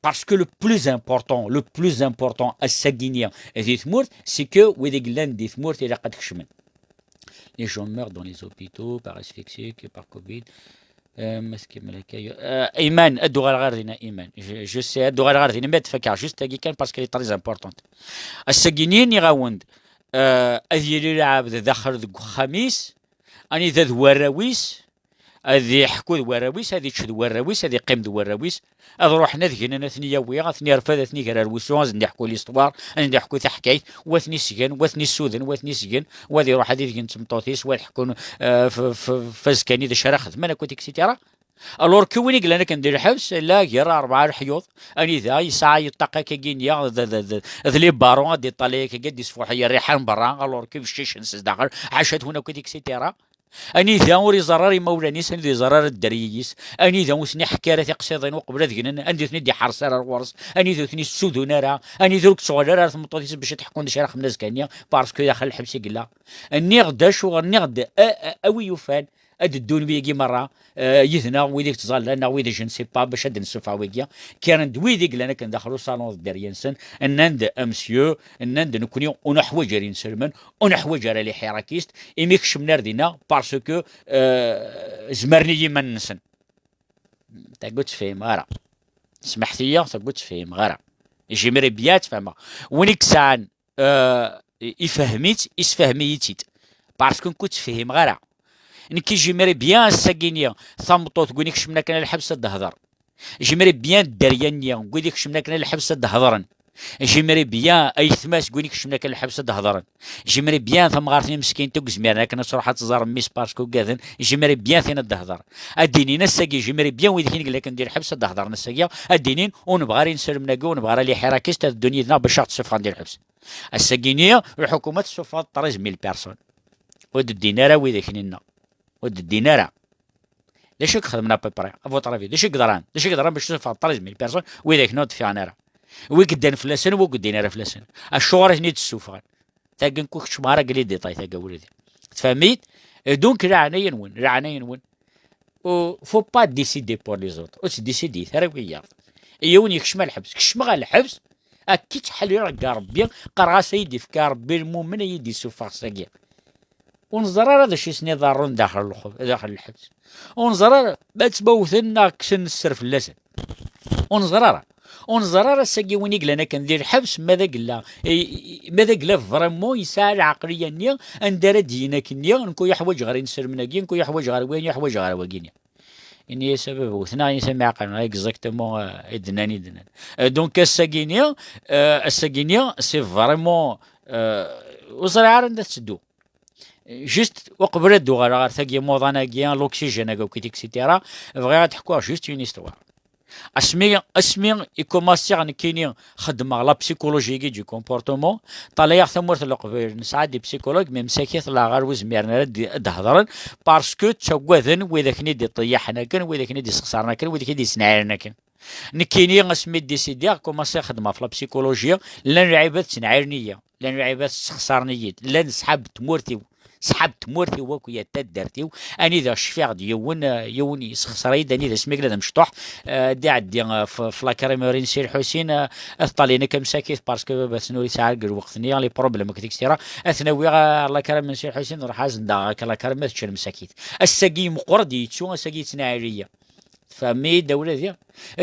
parce que le plus important, le plus important ass-agi-nni di tmurt, c'est que wid i yellan di tmurt ilaq ad kecmen. Les gens meurent dans les hôpitaux par asphyxie que par covid. Euh, ma tkemmel akka, euh, Iman, ad uɣaleɣ ɣer dinna, Iman. Je, je sais, ad uɣaleɣ ɣer dinna, ma ad fakeɣ juste agi kan parce qu'elle est très importante. Ass-agi-nni nniɣ-awen-d, euh, ad yili lɛebd daxel deg uxxam-is, anida d warraw-is, ad iḥku d warraw-is, ad ičč d warraw-is, ad iqqim d warraw-is, ad ruḥen ad gnen, ad ten-yawi, ad ten-irfed, ad ten-iger ar wusu, ad sen-d-iḥku l'histoire, ad sen-d-iḥku taḥkayt, wa ad ten-isgen, wa ad ten-issuden, wa ad ten-isgen, wa ad iruḥ ad idgen d tmeṭṭut-is, wa ad ḥkun, euh, f-, f-, f-, azekka-nni d acu ara xedmen, akked et cetera. Alors que win i yellan akken di lḥebs, la gar rebɛa leḥyuḍ, anida yesɛa yeṭṭaq akkagi-nni d, d, d, d les barons, ad d-iṭṭalay akkagi, ad d-isfuḥ rriḥa n berra, alors que beccicen s daxel, ḥaca-twen akked et cetera. Anida ur iẓerr ara imawlan-is, anida ur iẓerr ara dderya-is, anida ur sen-iḥekki ara tiqsiḍin uqbel ad gnen, anida ur ten-id-iḥerres ara ar ɣur-s, anida ur ten-issudun ara, anida ur yettɣal ara ar tmeṭṭut-is bac ad ḥekkun d acu ara xedmen azekka-nni, parce que daxel lḥebs i yella. Nniɣ-d acu, nniɣ-d a, a, a wi yufan, ad d-ddun wigi merra, euh, yid-neɣ, wid i yettẓallan, neɣ wid je ne sais pas, bac ad d-nessufeɣ wigi. Kkren-d wid i yellan akken daxel usalon d dderya-nsen, nnan-d, a monsieur, nnan-d, nekkni ur neḥwaǧ ara inselmen, ur neḥwaǧ ara les hirakistes, imi kecmen ar dinna, parce que, euh, zemren i yiman-nsen. Tagi ur tt-fhimeɣ ara. Smeḥt-iyi, tagi ur tt-fhimeɣ ara. J'aimerais bien ad tt-fehmeɣ. Win i yesɛan, euh, ifhem-itt, isfehem-iyi-tt-id. Parce que nekk ur tt-fhimeɣ ara. Nekk j'aimerais bien ass-agi-nni tameṭṭut n win ikecmen akken lḥebs ad d-tehder. J'aimerais bien dderya-nni n wid ikecmen akken lḥebs ad d-hedren. J'aimerais bien aytma seg win ikecmen akken lḥebs ad d-hedren. J'aimerais bien tamɣart-nni meskint ur zmiren akken ad truḥ ad tẓer mmi-s parce que ugaden. J'aimerais bien tin ad d-tehder. Ad d-inin ass-agi, j'aimerais bien wid akken i yella akken di lḥebs ad d-hedren ass-agi, ad d-inin ur nebɣa ara inselmen-agi, ur nebɣa ara les hirakistes ad ddun yid-neɣ bac ad ɣ-d-ssufɣen di lḥebs. Ass-agi-nni, lḥukuma tessufeɣ-d treize mille personnes. Ur d-ddin ara wid akken-nneɣ. Ur d-ddin ara. D acu i ixedmen à peu près, à votre avis? D acu i yeḍran? D acu i yeḍran bac ssufɣen treize mille personnes, wid akken ur d-ffiɣen ara? Wi yeddan fell-asen, wi ur d-ddin ara fell-asen. Acuɣer i ten-id-ssufɣen? Tagi ur keččmeɣ ara deg les détails, tagi a wladi. Tfehmem-iyi-d? Et donc, leɛnaya-nwen, leɛnaya-nwen. Ur, faut pas décider pour les autres. Ur ttdécidit ara wiyaḍ. Yiwen yekcem ɣer lḥebs. Kecmeɣ ɣer lḥebs, akka i ttḥelliɣ deg Ṛebbi, qqareɣ-as, a yi-d-ifk Ṛebbi lmumen, a yi-d-issufeɣ sagi. Ur neẓri ara d acu i sen-iḍerrun daxel lxub-, daxel lḥebs. Ur neẓri ara ma ttmawten neɣ kksen sser fell-asen. Ur neẓri ara. Ur neẓri ara ass-agi win i yellan akken di lḥebs, ma d agella, i, i, ma d agella vraiment yesɛa lɛeqliya-nni, anda ara d-yini akken-nni, nekk ur yeḥwaǧ ɣer inselmen-agi, nekk ur yeḥwaǧ ɣer wayen, yeḥwaǧ ɣer wagi-nni. Ini-as a baba wten-aɣ, ini-as a mmi ɛqlen, ay yeẓẓa-k tammu, euh, i d-nnan, i d-nnan. Euh, donc ass-agi-nni, euh, ass-agi-nni, c'est vraiment, euh, ur ẓriɣ ara anda tetteddu. Juste, uqbel ad d-uɣaleɣ ɣer tagi, imuḍan-agi, l'oxygène-agi, akkit, et cetera, bɣiɣ ad d-ḥkuɣ juste une histoire. Asmi, asmi i kumaṣiɣ nekkini xeddmeɣ la psychologie du comportement, ṭalayeɣ tamurt n Leqbayel, nesɛa des psychologues, mais msakit laɣal ur zmiren ara ad d-, ad d-hedren, parce que ttaggaden wid akken i d-iṭeyyaḥen akken, wid akken i d-isexsaren akken, wid akken i d-yesnɛiren akken. Nekkini asmi d-décidiɣ, kumaṣiɣ xeddmeɣ ɣef la psychologie, llan lɛibad ttnɛiren-iyi, llan lɛibad ssexsaren-iyi-d, llan ṣṣḥab n tmurt-iw, ṣṣḥab n tmurt-iw akk, ya taddart-iw, anida cfiɣ-d yiwen, eh, yiwen yessexṣer-iyi-d, anida asmi yella d amecṭuḥ, eh, ad d-iɛeddi, eh, f-, f la crèmerie n Si Lḥusin, eh, ad t-ṭalin akka msakit, parce que baba-tsen ur yesɛi ara deg lweqt-nni, les problèmes, et cetera. Ad ten-awiɣ, eh, la crème n Si Lḥusin, nruḥ ad asen-d-aɣeɣ akka la crème, ad ččen msakit. Ass-agi meqqer-d yettu, ass-agi yettnaɛel-iyi. Tfehmem-iyi-d a wladi?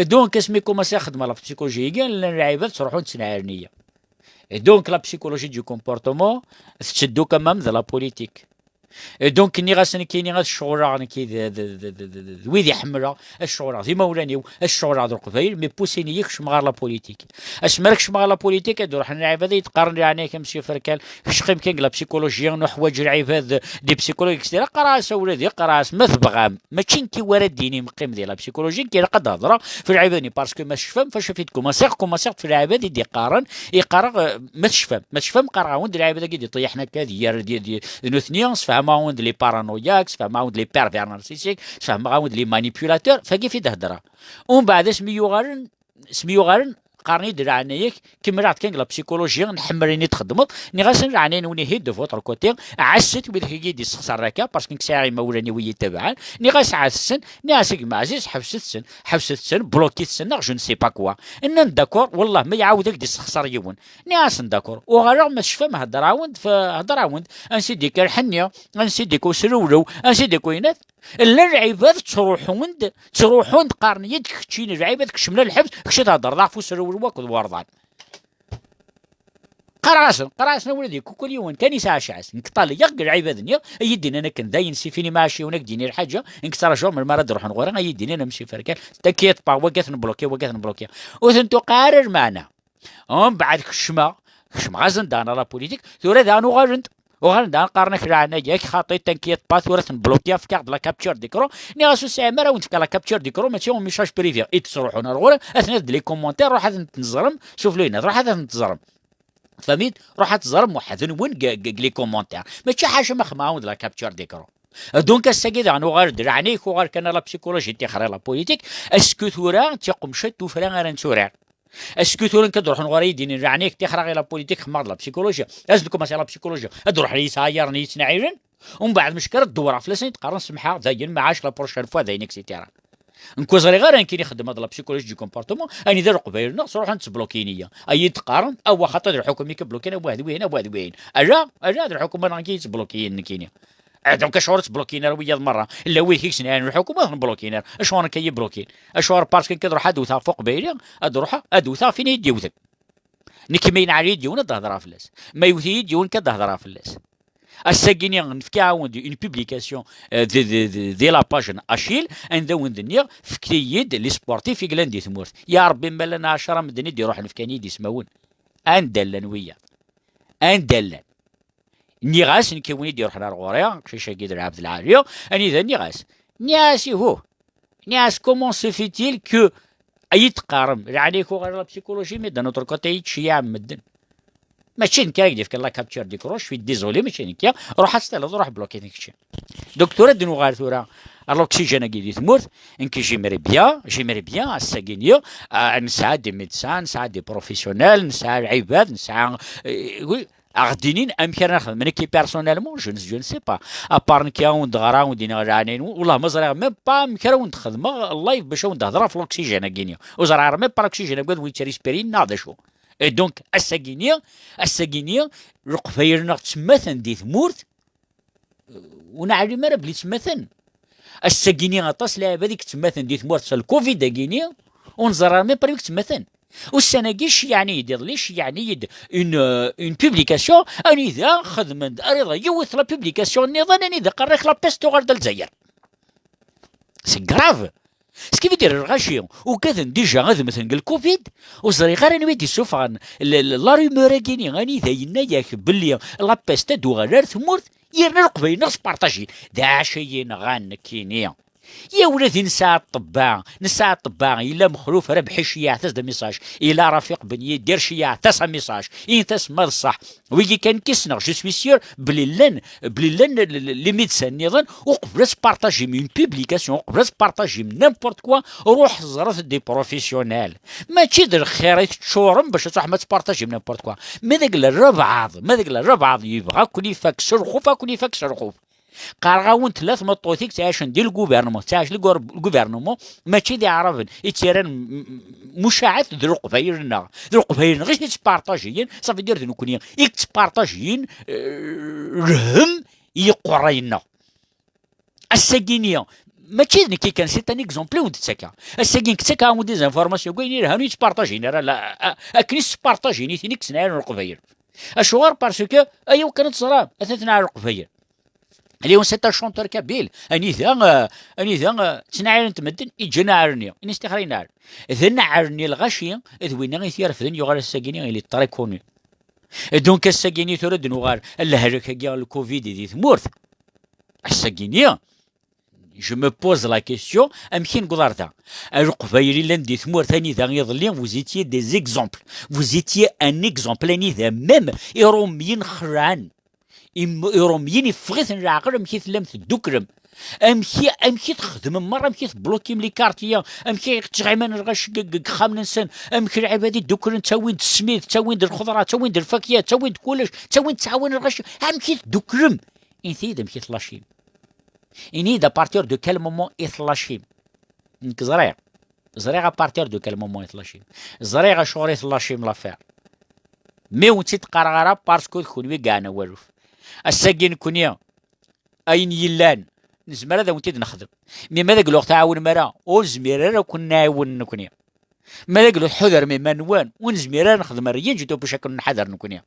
Donc, asmi kumaṣiɣ xeddmeɣ la psychologie-agi, llan lɛibad ttruḥun ttnaɛiren-iyi. Et donc, la psychologie du comportement tetteddu quand même d la politique. Et donc, nniɣ-as nekkini ad ceɣleɣ nekki d, d, d, d, d, d wid i ḥemmleɣ, ad ceɣleɣ d imawlan-iw, ad ceɣleɣ d Leqbayel, mais poussin-iyi kecmeɣ ɣer la politique. Asmi ara kecmeɣ ɣer la politique, ad d-ruḥen lɛibad ad yi-d-qqaren leɛnaya-k a Monsieur Ferkal, kečč qqim kan deg la psychologie, nuḥwaǧ lɛibad des psychologues, et cetera. Qqareɣ-as a wladi, qqareɣ-as ma tebɣam, mačči nekki wara d-yinim qqim di la psychologie, nekki ilaq ad d-hedreɣ f lɛibad-nni, parce que ma tecfam fac af-, i d-kumaṣiɣ, kumaṣiɣ-d f lɛibad i d-iqqaren, iqqareɣ, eh, ma tecfam, ma tecfam qqareɣ-awen-d lɛibad-agi d-iṭeyyaḥen akka d yir, d, d, d nutni, sfehmeɣ Sfehmeɣ-awen-d les paranoïaques, sfehmeɣ-awen-d les pervers narcissiques, sfehmeɣ-awen-d les manipulateurs, fagi fi d-heddreɣ. Umbeɛd asmi yuɣalen, asmi yuɣalen, qqaren-iyi-d leɛnaya-k, kemmel-aɣ-d kan deg la psychologie, nḥemmel ayen i txeddmeḍ. Nniɣ-asen leɛnaya-nwen ihi de votre côté, ɛasset wid i yi-d-yessexṣaren akka, parce que nekk sɛiɣ imawlan-iw i yi-ttabaɛen. Nniɣ-as ɛassen, nniɣ-as a gma Ɛziz, ḥebset-ten, ḥebset-ten, bloquit-ten, neɣ je ne sais pas quoi. Nnan-d d'accord, wallah ma iɛawed ad k-d-yessexṣer yiwen. Nniɣ-asen d'accord. Uɣaleɣ ma tecfam heddreɣ-awen-d, f-, heddreɣ-awen-d, ansi d-yekker lḥenni, ansi d-yekker usrewlew, ansi d-yekker winat. Llan lɛibad ttruḥun-d, ttruḥun-d qqaren-iyi-d keččini lɛibad kecmen lḥebs, kečč theddreḍ ɣef usrewlew akked werḍan. Qqareɣ-asen, qqareɣ-asen a wlad, kukul yiwen kan yesɛa cɛas. Nekk ṭaliyeɣ deg lɛibad-nni, ad iyi-d-inin akken dayen si fini ma ɛac yiwen ad k-d-yini lḥaǧa, nekk ttṛajuɣ melmi ara d-ruḥen ɣur-i, ad iyi-d-inin am siferkan, t'inquiète pas, wagi ad ten-bloquer, wagi ad ten-bloquer. Ur ten-tuqiɛ ara lmeɛna. Umbeɛd kecmeɣ, kecmeɣ-asen daɣen à la politique, tura daɣen uɣalen-d, uɣalen daɣen qqaren-ak leɛnaya-k, xaṭi, t'inquiète pas, tura ten-bloquer, fek-aɣ-d la capture d'écran. Nniɣ-as ur sɛim ara ad wen-d-fkeɣ la capture d'écran, mačči un message privé i d-ttruḥun ar ɣur-i, ad ten-ad les commentaires, ruḥ ad ten-teẓrem, sufluyna, ruḥ ad ten-teẓrem. Tfahmit? Ruḥ ad teẓrem weḥd-nwen deg, deg, deg les commentaires. Mačči ḥaca ma xemmeɣ-awen-d la capture d'écran. Donc ass-agi daɣen uɣal-d leɛnaya-k, uɣal kan à la psychologie, tixer à la politique. Est-ce que tura d tiqemca d tuffra ara netturar? Est-ce que tura nekk ad ruḥen ɣur-i ad d-inin leɛnaya-k, tixer à la politique, xemmeɣ-d la psychologie, ad nkumaṣi la psychologie, ad ruḥen yesɛayaren yettnaɛilen? Umbeɛd mecki ara d-dewwreɣ fell-asen, ad d-qqaren semḥeɣ, dayen, maɛac, la prochaine fois, dayen, et cetera. Nekk ur ẓriɣ ara akken i xeddmeɣ la psychologie du comportement, anida leqbayel-nneɣ ttruḥun ttblokyin-iyi. Ad iyi-d-qqaren, awa xaṭi d lḥukum i k-blokyin, awa d wihin, awa d wihin. Ala, ala d lḥukum-a neɣ i k-yettblokyin nekkini. Ah, donc acuɣer ur ttblokyin ara wiyaḍ merra? Llan wid i k-yesnɛan lḥukum ur ten-blokyin ara. Acuɣer nekk ad iyi-blokyin? Acuɣer parce que nekk ad ruḥeɣ ad wteɣ ɣef uqbayli, ad ruḥeɣ ad wteɣ ɣef win i yi-d-yewten? Nekk ma yenɛel-iyi-d yiwen ad d-hedreɣ fell-as. Ma yewwet-iyi-d yiwen kan ad d-hedreɣ fell-as. Ass-agi-nni nefka-awen-d une publication, euh, di, di, di, di la page n Achille, anda awen-d-nniɣ, fket-iyi-d les sportifs i yellan di tmurt. Ya Rebbi, ma llan ɛecra medden i d-iruḥen fkan-iyi-d ismawen. Anda llan wiyaḍ? Anda llan? Nniɣ-as, nekk i win i d-iruḥen ar ɣur-i, aqcic-agi d Lɛebd Lɛali, anida nniɣ-as? Nniɣ-as, ihuh, nniɣ-as, comment se fait-il que, ay d-teqqarem, leɛnaya-k uɣal la psychologie, mais d'un autre côté, ay d-tceyyɛem medden. Mačči d nekk ara k-d-yefken la capture d'écran, je suis désolé, mačči d nekk. Ruḥ ad teṭṭaleḍ, ruḥ bloqué-ten kečči. Donc tura ad nuɣal tura ar l'oxygène-agi di tmurt, nekk j'aimerais bien, j'aimerais bien, ass-agi-nni, ah, nesɛa des médecins, nesɛa des professionnels, nesɛa lɛibad, nesɛa, euh, oui, ad ɣ-d-inin amek ara nexdem. Nekki personnellement, je ne, je ne sais pas. À part nekki ad wen-d-ɣreɣ, ad wen-d-iniɣ leɛnaya-nwen, wellah ma ẓriɣ même pas amek ara wen-d-xedmeɣ live bac ad wen-d-hedreɣ ɣef l'oxygène-agi-nni. Ur ẓriɣ ara même pas l'oxygène-agi ad wen-yettrespirin neɣ d acu. Et donc, ass-agi-nni, ass-agi-nni, Leqbayel-nneɣ ttmaten di tmurt, ur neɛlim ara belli ttmaten. Ass-agi-nni aṭas n lɛibad i yettmaten di tmurt s lcovid-agi-nni, ur neẓri ara même pas i yettmaten. Ussan-agi ceyyɛen-iyi-d iḍelli, ceyyɛen-iyi-d une, euh, une publication, anida xedmen-d, ar iḍ yiwet la publication nniḍen, anida qqaren-ak la peste tuɣal-d ar Lezzayer. C'est grave. Ce qui veut dire, lɣaci ugaden déjà ad mmten deg lcovid, ur ẓriɣ ara anwa i d-issufɣen l-, l-, la rumeur-agi-nni, anida yenna-yak belli la peste ad d-tuɣal ar tmurt, yerna leqbayel-nneɣ spartaji. D acu i yenɣan nekkini? Ya ula d nesɛa ṭṭebba, nesɛa ṭṭebba, yella Mexluf Rabeḥ iceyyeɛ-as-d message, yella Rafiq Ben Yidir ceyyeɛ-as-d message, init-as ma d ṣṣeḥ. Wigi kan i ssneɣ, je suis sûr belli llan, belli llan l-, l-, les médecins nniḍen, uqbel ad tpartajim une publication, uqbel ad tpartajim n'importe quoi, ruḥ ẓret des professionnels. Mačči d lxir i teččurem bac ad truḥem ad tpartajim n'importe quoi. Ma d agla n rebɛaḍ, ma d agla n rebɛaḍ yebɣa ad ken-ifak s lxuf, ad ken-ifak s lxuf. Qqareɣ-awen tella tmeṭṭut i yettɛicen di lgubernement, tettɛic di lgur-, lgubernement, mačči d iɛraben i tt-yerran m-, m-, mucaɛet d leqbayel-nneɣ. D leqbayel-nneɣ i tt-ittpartajiyen, ça veut dire d nekkni i yettpartajiyen, euh, lhemm i yiqerray-nneɣ. Ass-agi-nni, mačči d nekki kan, c'est un exemple i wen-d-ttakeɣ. Ass-agi nekk ttakeɣ-awen des informations, deg wayen yelhan ur yettpartajiyen ara, la, a-, akken i ttpartajiyen i tin i yettnɛiren leqbayel. Acuɣer? Parce que, ayaw kan ad teẓram, atan tenɛel leqbayel. Lyon, c'est un chanteur kabyle. Anida, euh, anida, euh, ttnaɛirent medden, iǧǧa nnaɛer-nni. Ini-as tixer yenɛel. D nnaɛer-nni lɣaci, d winna i t-irefden, yuɣal ass-agi-nni, il est très connu. Et donc, ass-agi-nni tura d-nuɣal, lehlak-agi, le covid di tmurt. Ass-agi-nni, je me pose la question, amek i newweḍ ar da? Leqbayel i llan di tmurt, anida iḍelli, vous étiez des exemples. Vous étiez un exemple, anida même Iṛumyen xelɛen. Im- Irumyen iffeɣ-iten leɛqel amek i tellam tedduklem. Amek i, amek i txedmem merra, amek i teblukim les quartiers, amek i ttɣiman lɣaci deg, deg, deg ixxamen-nsen, amek lɛibad i dduklen, ttawin-d ssmid, ttawin-d lxeḍra, ttawin-d lfakya, ttawin-d kullec, ttawin-d ttɛawan lɣaci, amek i tedduklem? Init-iyi-d amek i tlaccim. Init-iyi-d à partir de quel moment i tlaccim. Nekk ẓriɣ. Ẓriɣ à partir de quel moment i tlaccim. Ẓriɣ acuɣer i tlaccim l'affaire. Mi ur wen-tt-id-qqareɣ ara parce que d kunwi i yeɛnan waluf. Ass-agi nekni, ayen yellan, nezmer ad awen-t-id-nexdem. Mi ma d agluɣ tɛawnem ara, ur nezmir ara ad ken-nɛiwen nekni. Ma d agluɣ tḥudrem iman-nwen, ur nezmir ara ad nexdem rien du tout bac ad ken-nḥader nekni.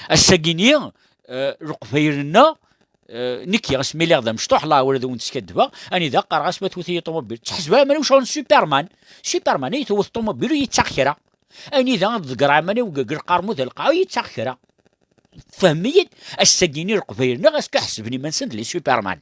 Ass-agi-nni, eh, Leqbayel-nneɣ, eh, nekki asmi lliɣ d amecṭuḥ, la ur ad awen-d-skaddbeɣ, anida qqareɣ-as ma tewwet-iyi ṭumubil, ttḥesbeɣ iman-iw ccɣel n Superman. Superman i tewwet ṭumubil ur yettaɣ kra. Anida ad ḍeggreɣ iman-iw deg, deg lqermud d lqaɛa ur yettaɣ kra. Tfehmem-iyi-d? Ass-agi-nni Leqbayel-nneɣ ass-a ḥesben iman-nsen d les Superman.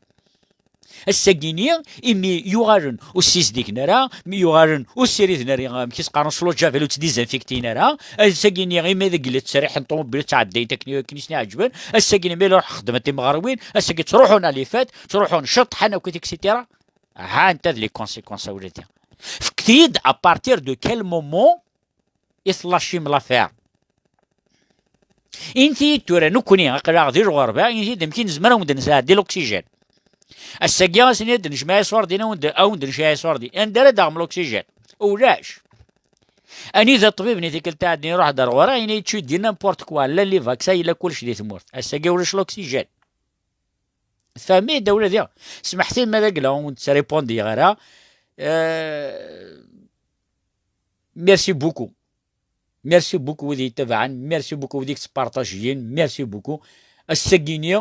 Ass-agi-nni, imi yuɣalen ur ssizdigen ara, mi yuɣalen ur ssiriden ara, amek i s-qqaren, slow javel, ur ttdizinfiktin ara, ass-agi-nni, imi d agella ttserriḥen ṭumubil ttɛeddayen akken, akken i sen-iɛeǧben, ass-agi-nni, mi ruḥ xedmen timeɣriwin, ass-agi ttruḥun à les fêtes, ttruḥun ceṭṭḥen akkit, et cetera. Ha anta d les conséquences a wladi. Fket-iyi-d à partir de quel moment i tlaccim l'affaire. Init-iyi-d tura, nekkni aql-aɣ di lɣerba, init-iyi-d amek i nezmer ad wen-d-nesɛeddi l'oxygène. Ass-agi, ass-nni ad d-nejmeɛ iṣurdiyen, ad wen-d-, ad wen-d-necɛi iṣurdiyen. Anda ara d-aɣem l'oxygène? Ulac. Anida ṭṭbib-nni tikkelt iɛeddan iruḥ-d ar ɣur-i, yenna-yi-d tu dis n'importe quoi, llan les vaccins, yella kullec di tmurt. Ass-agi ulac l'oxygène. Tfehmem-iyi-d a wladi? Smeḥt-iyi ma d agla ur wen-ttrépondiɣ ara. Euh, merci beaucoup. Merci beaucoup wid yettabaɛen, merci beaucoup wid yettpartajiyen, merci beaucoup. Ass-agi-nni,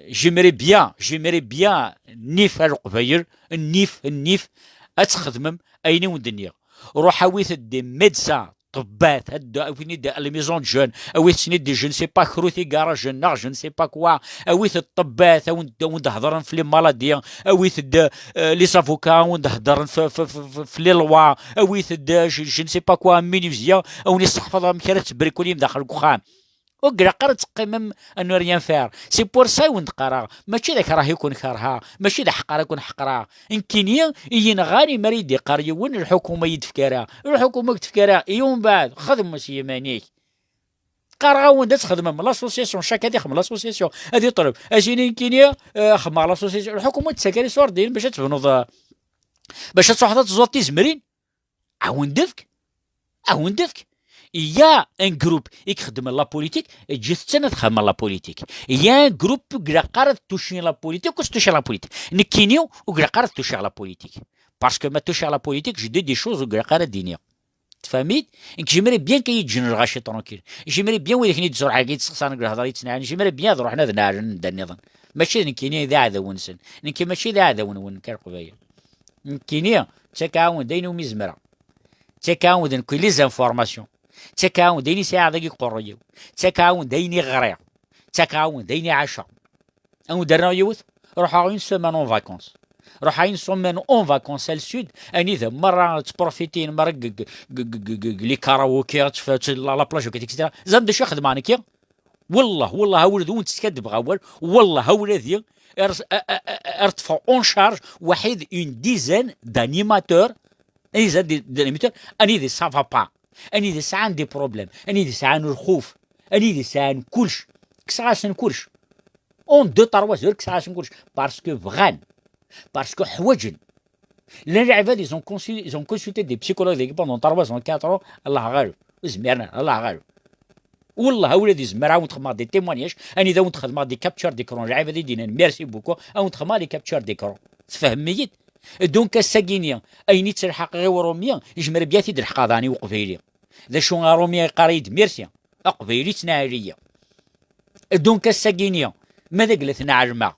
j'aimerais bien, j'aimerais bien, nnif a Leqbayel, nnif, nnif, ad txedmem ayen i wen-d-nniɣ. Ruḥ awit-d des médecins, ṭṭebbat, ad d-, awit-ten-id à la maison de jeunes, awit-ten-id je ne sais pas, krut igarajen, neɣ je ne sais pas quoi, awit-d ṭṭebbat, a wen-d, a wen-d-hedren f les maladies, awit-d, euh, les avocats, a wen-d-hedren f, f, f, f, f les lois, awit-d, euh, je, je ne sais pas quoi, un menuisier, a wen-isseḥfaḍ amek ara tettbrikulim daxel n uxxam. Ur ilaq ara ad teqqimem à ne rien faire. C'est pour ça i wen-d-qqareɣ, mačči d akrah i ken-kerheɣ, mačči d aḥeqqar i ken-ḥeqqreɣ. Nekkini i yi-nɣan imi ara yi-d-iqqar yiwen, lḥukuma i yi-d-tefka ara. Lḥukuma ur k-tefka ara, i umbeɛd, xdem s yiman-ik. Qqareɣ-awen-d ad txedmem l'association, chaque ad ixdem l'association, ad iṭleb, ad s-yini nekkini, eh, xedmeɣ l'association. Lḥukuma ur d-tettak ara iṣurdiyen bac ad tebnuḍ, eh, bac ad truḥeḍ ad teẓẓuḍ tizemrin. A wen-d-efk, a wen-d-efk. Il y a un groupe i ixeddmen la politique, ǧǧet-ten ad xedmen la politique. Il y a un groupe ur ilaq ara ad tucin la politique, ur s-tucin la politique. Nekkini ur ilaq ara ad tucin la politique. Parce que ma tucin la politique, je dis des choses ur ilaq ara ad d-iniɣ. Tfehmem-iyi-d? Nekk j'aimerais bien kan yi-ǧǧen lɣaci tranquille. J'aimerais bien wid akken i d-ttruḥen, i d-sexṣaren deg lehḍer, i ttnaɛlen. J'aimerais bien ad ruḥen ad naɛlen anda nniḍen. Mačči d nekkini i d aɛdawen-nsen. Nekk mačči d aɛdaw-nwen, nekk a Leqbayel. Nekkini, ttak-awen-d ayen umi zemreɣ. Ttak-awen-d nekkini les informations. Ttak-awen-d ayen i sɛiɣ dagi deg uqerruy-iw. Ttak-awen-d ayen i ɣriɣ. Ttak-awen-d ayen i ɛaceɣ. A wen-d-rreɣ yiwet, ruḥeɣ une semaine en vacances. Ruḥeɣ une semaine en vacances à le sud, anida merra ttprofitin merra deg, deg, deg, deg, deg les karaokés, ttf-, tt-, la, la plage, et cetera. Teẓram d acu i xedmeɣ nekki? Wallah, wallah, a wlad, ur wen-ttskadbeɣ awal, wallah, a wladi, ar, a, a, a, ar ṭṭfeɣ en charge waḥid une dizaine d'animateurs, une dizaine d-, d'animateurs, anida ça va pas, anida sɛan des problèmes, anida sɛan lxuf, anida sɛan kullec, kkseɣ-asen kullec. En deux, trois heures, kkseɣ-asen kullec. Parce que bɣan. Parce que ḥwaǧen. Llan lɛibad, ils ont consul-, ils ont consulté des psychologues dagi pendant trois ans, quatre ans, Allah ɣaleb. Ur zmiren ara, Allah ɣaleb. Wallah, a wlad, zemreɣ a wen-xedmeɣ des témoignages, anida a wen-xedmeɣ des captures d'écran. Lɛibad i d-yennan merci beaucoup, a wen-xedmeɣ les captures d'écran. Tfehmem-iyi-d? Donc, ass-agi-nni, ayen i ttelḥaqeɣ i Urumi, yezmer bien ad t-id-lḥqeɣ daɣen i Uqbayli. D acu Urumi yeqqar-iyi-d merci, Aqbayli yettnaɛel-iyi. Donc, ass-agi-nni, ma d agla tneɛlem-aɣ,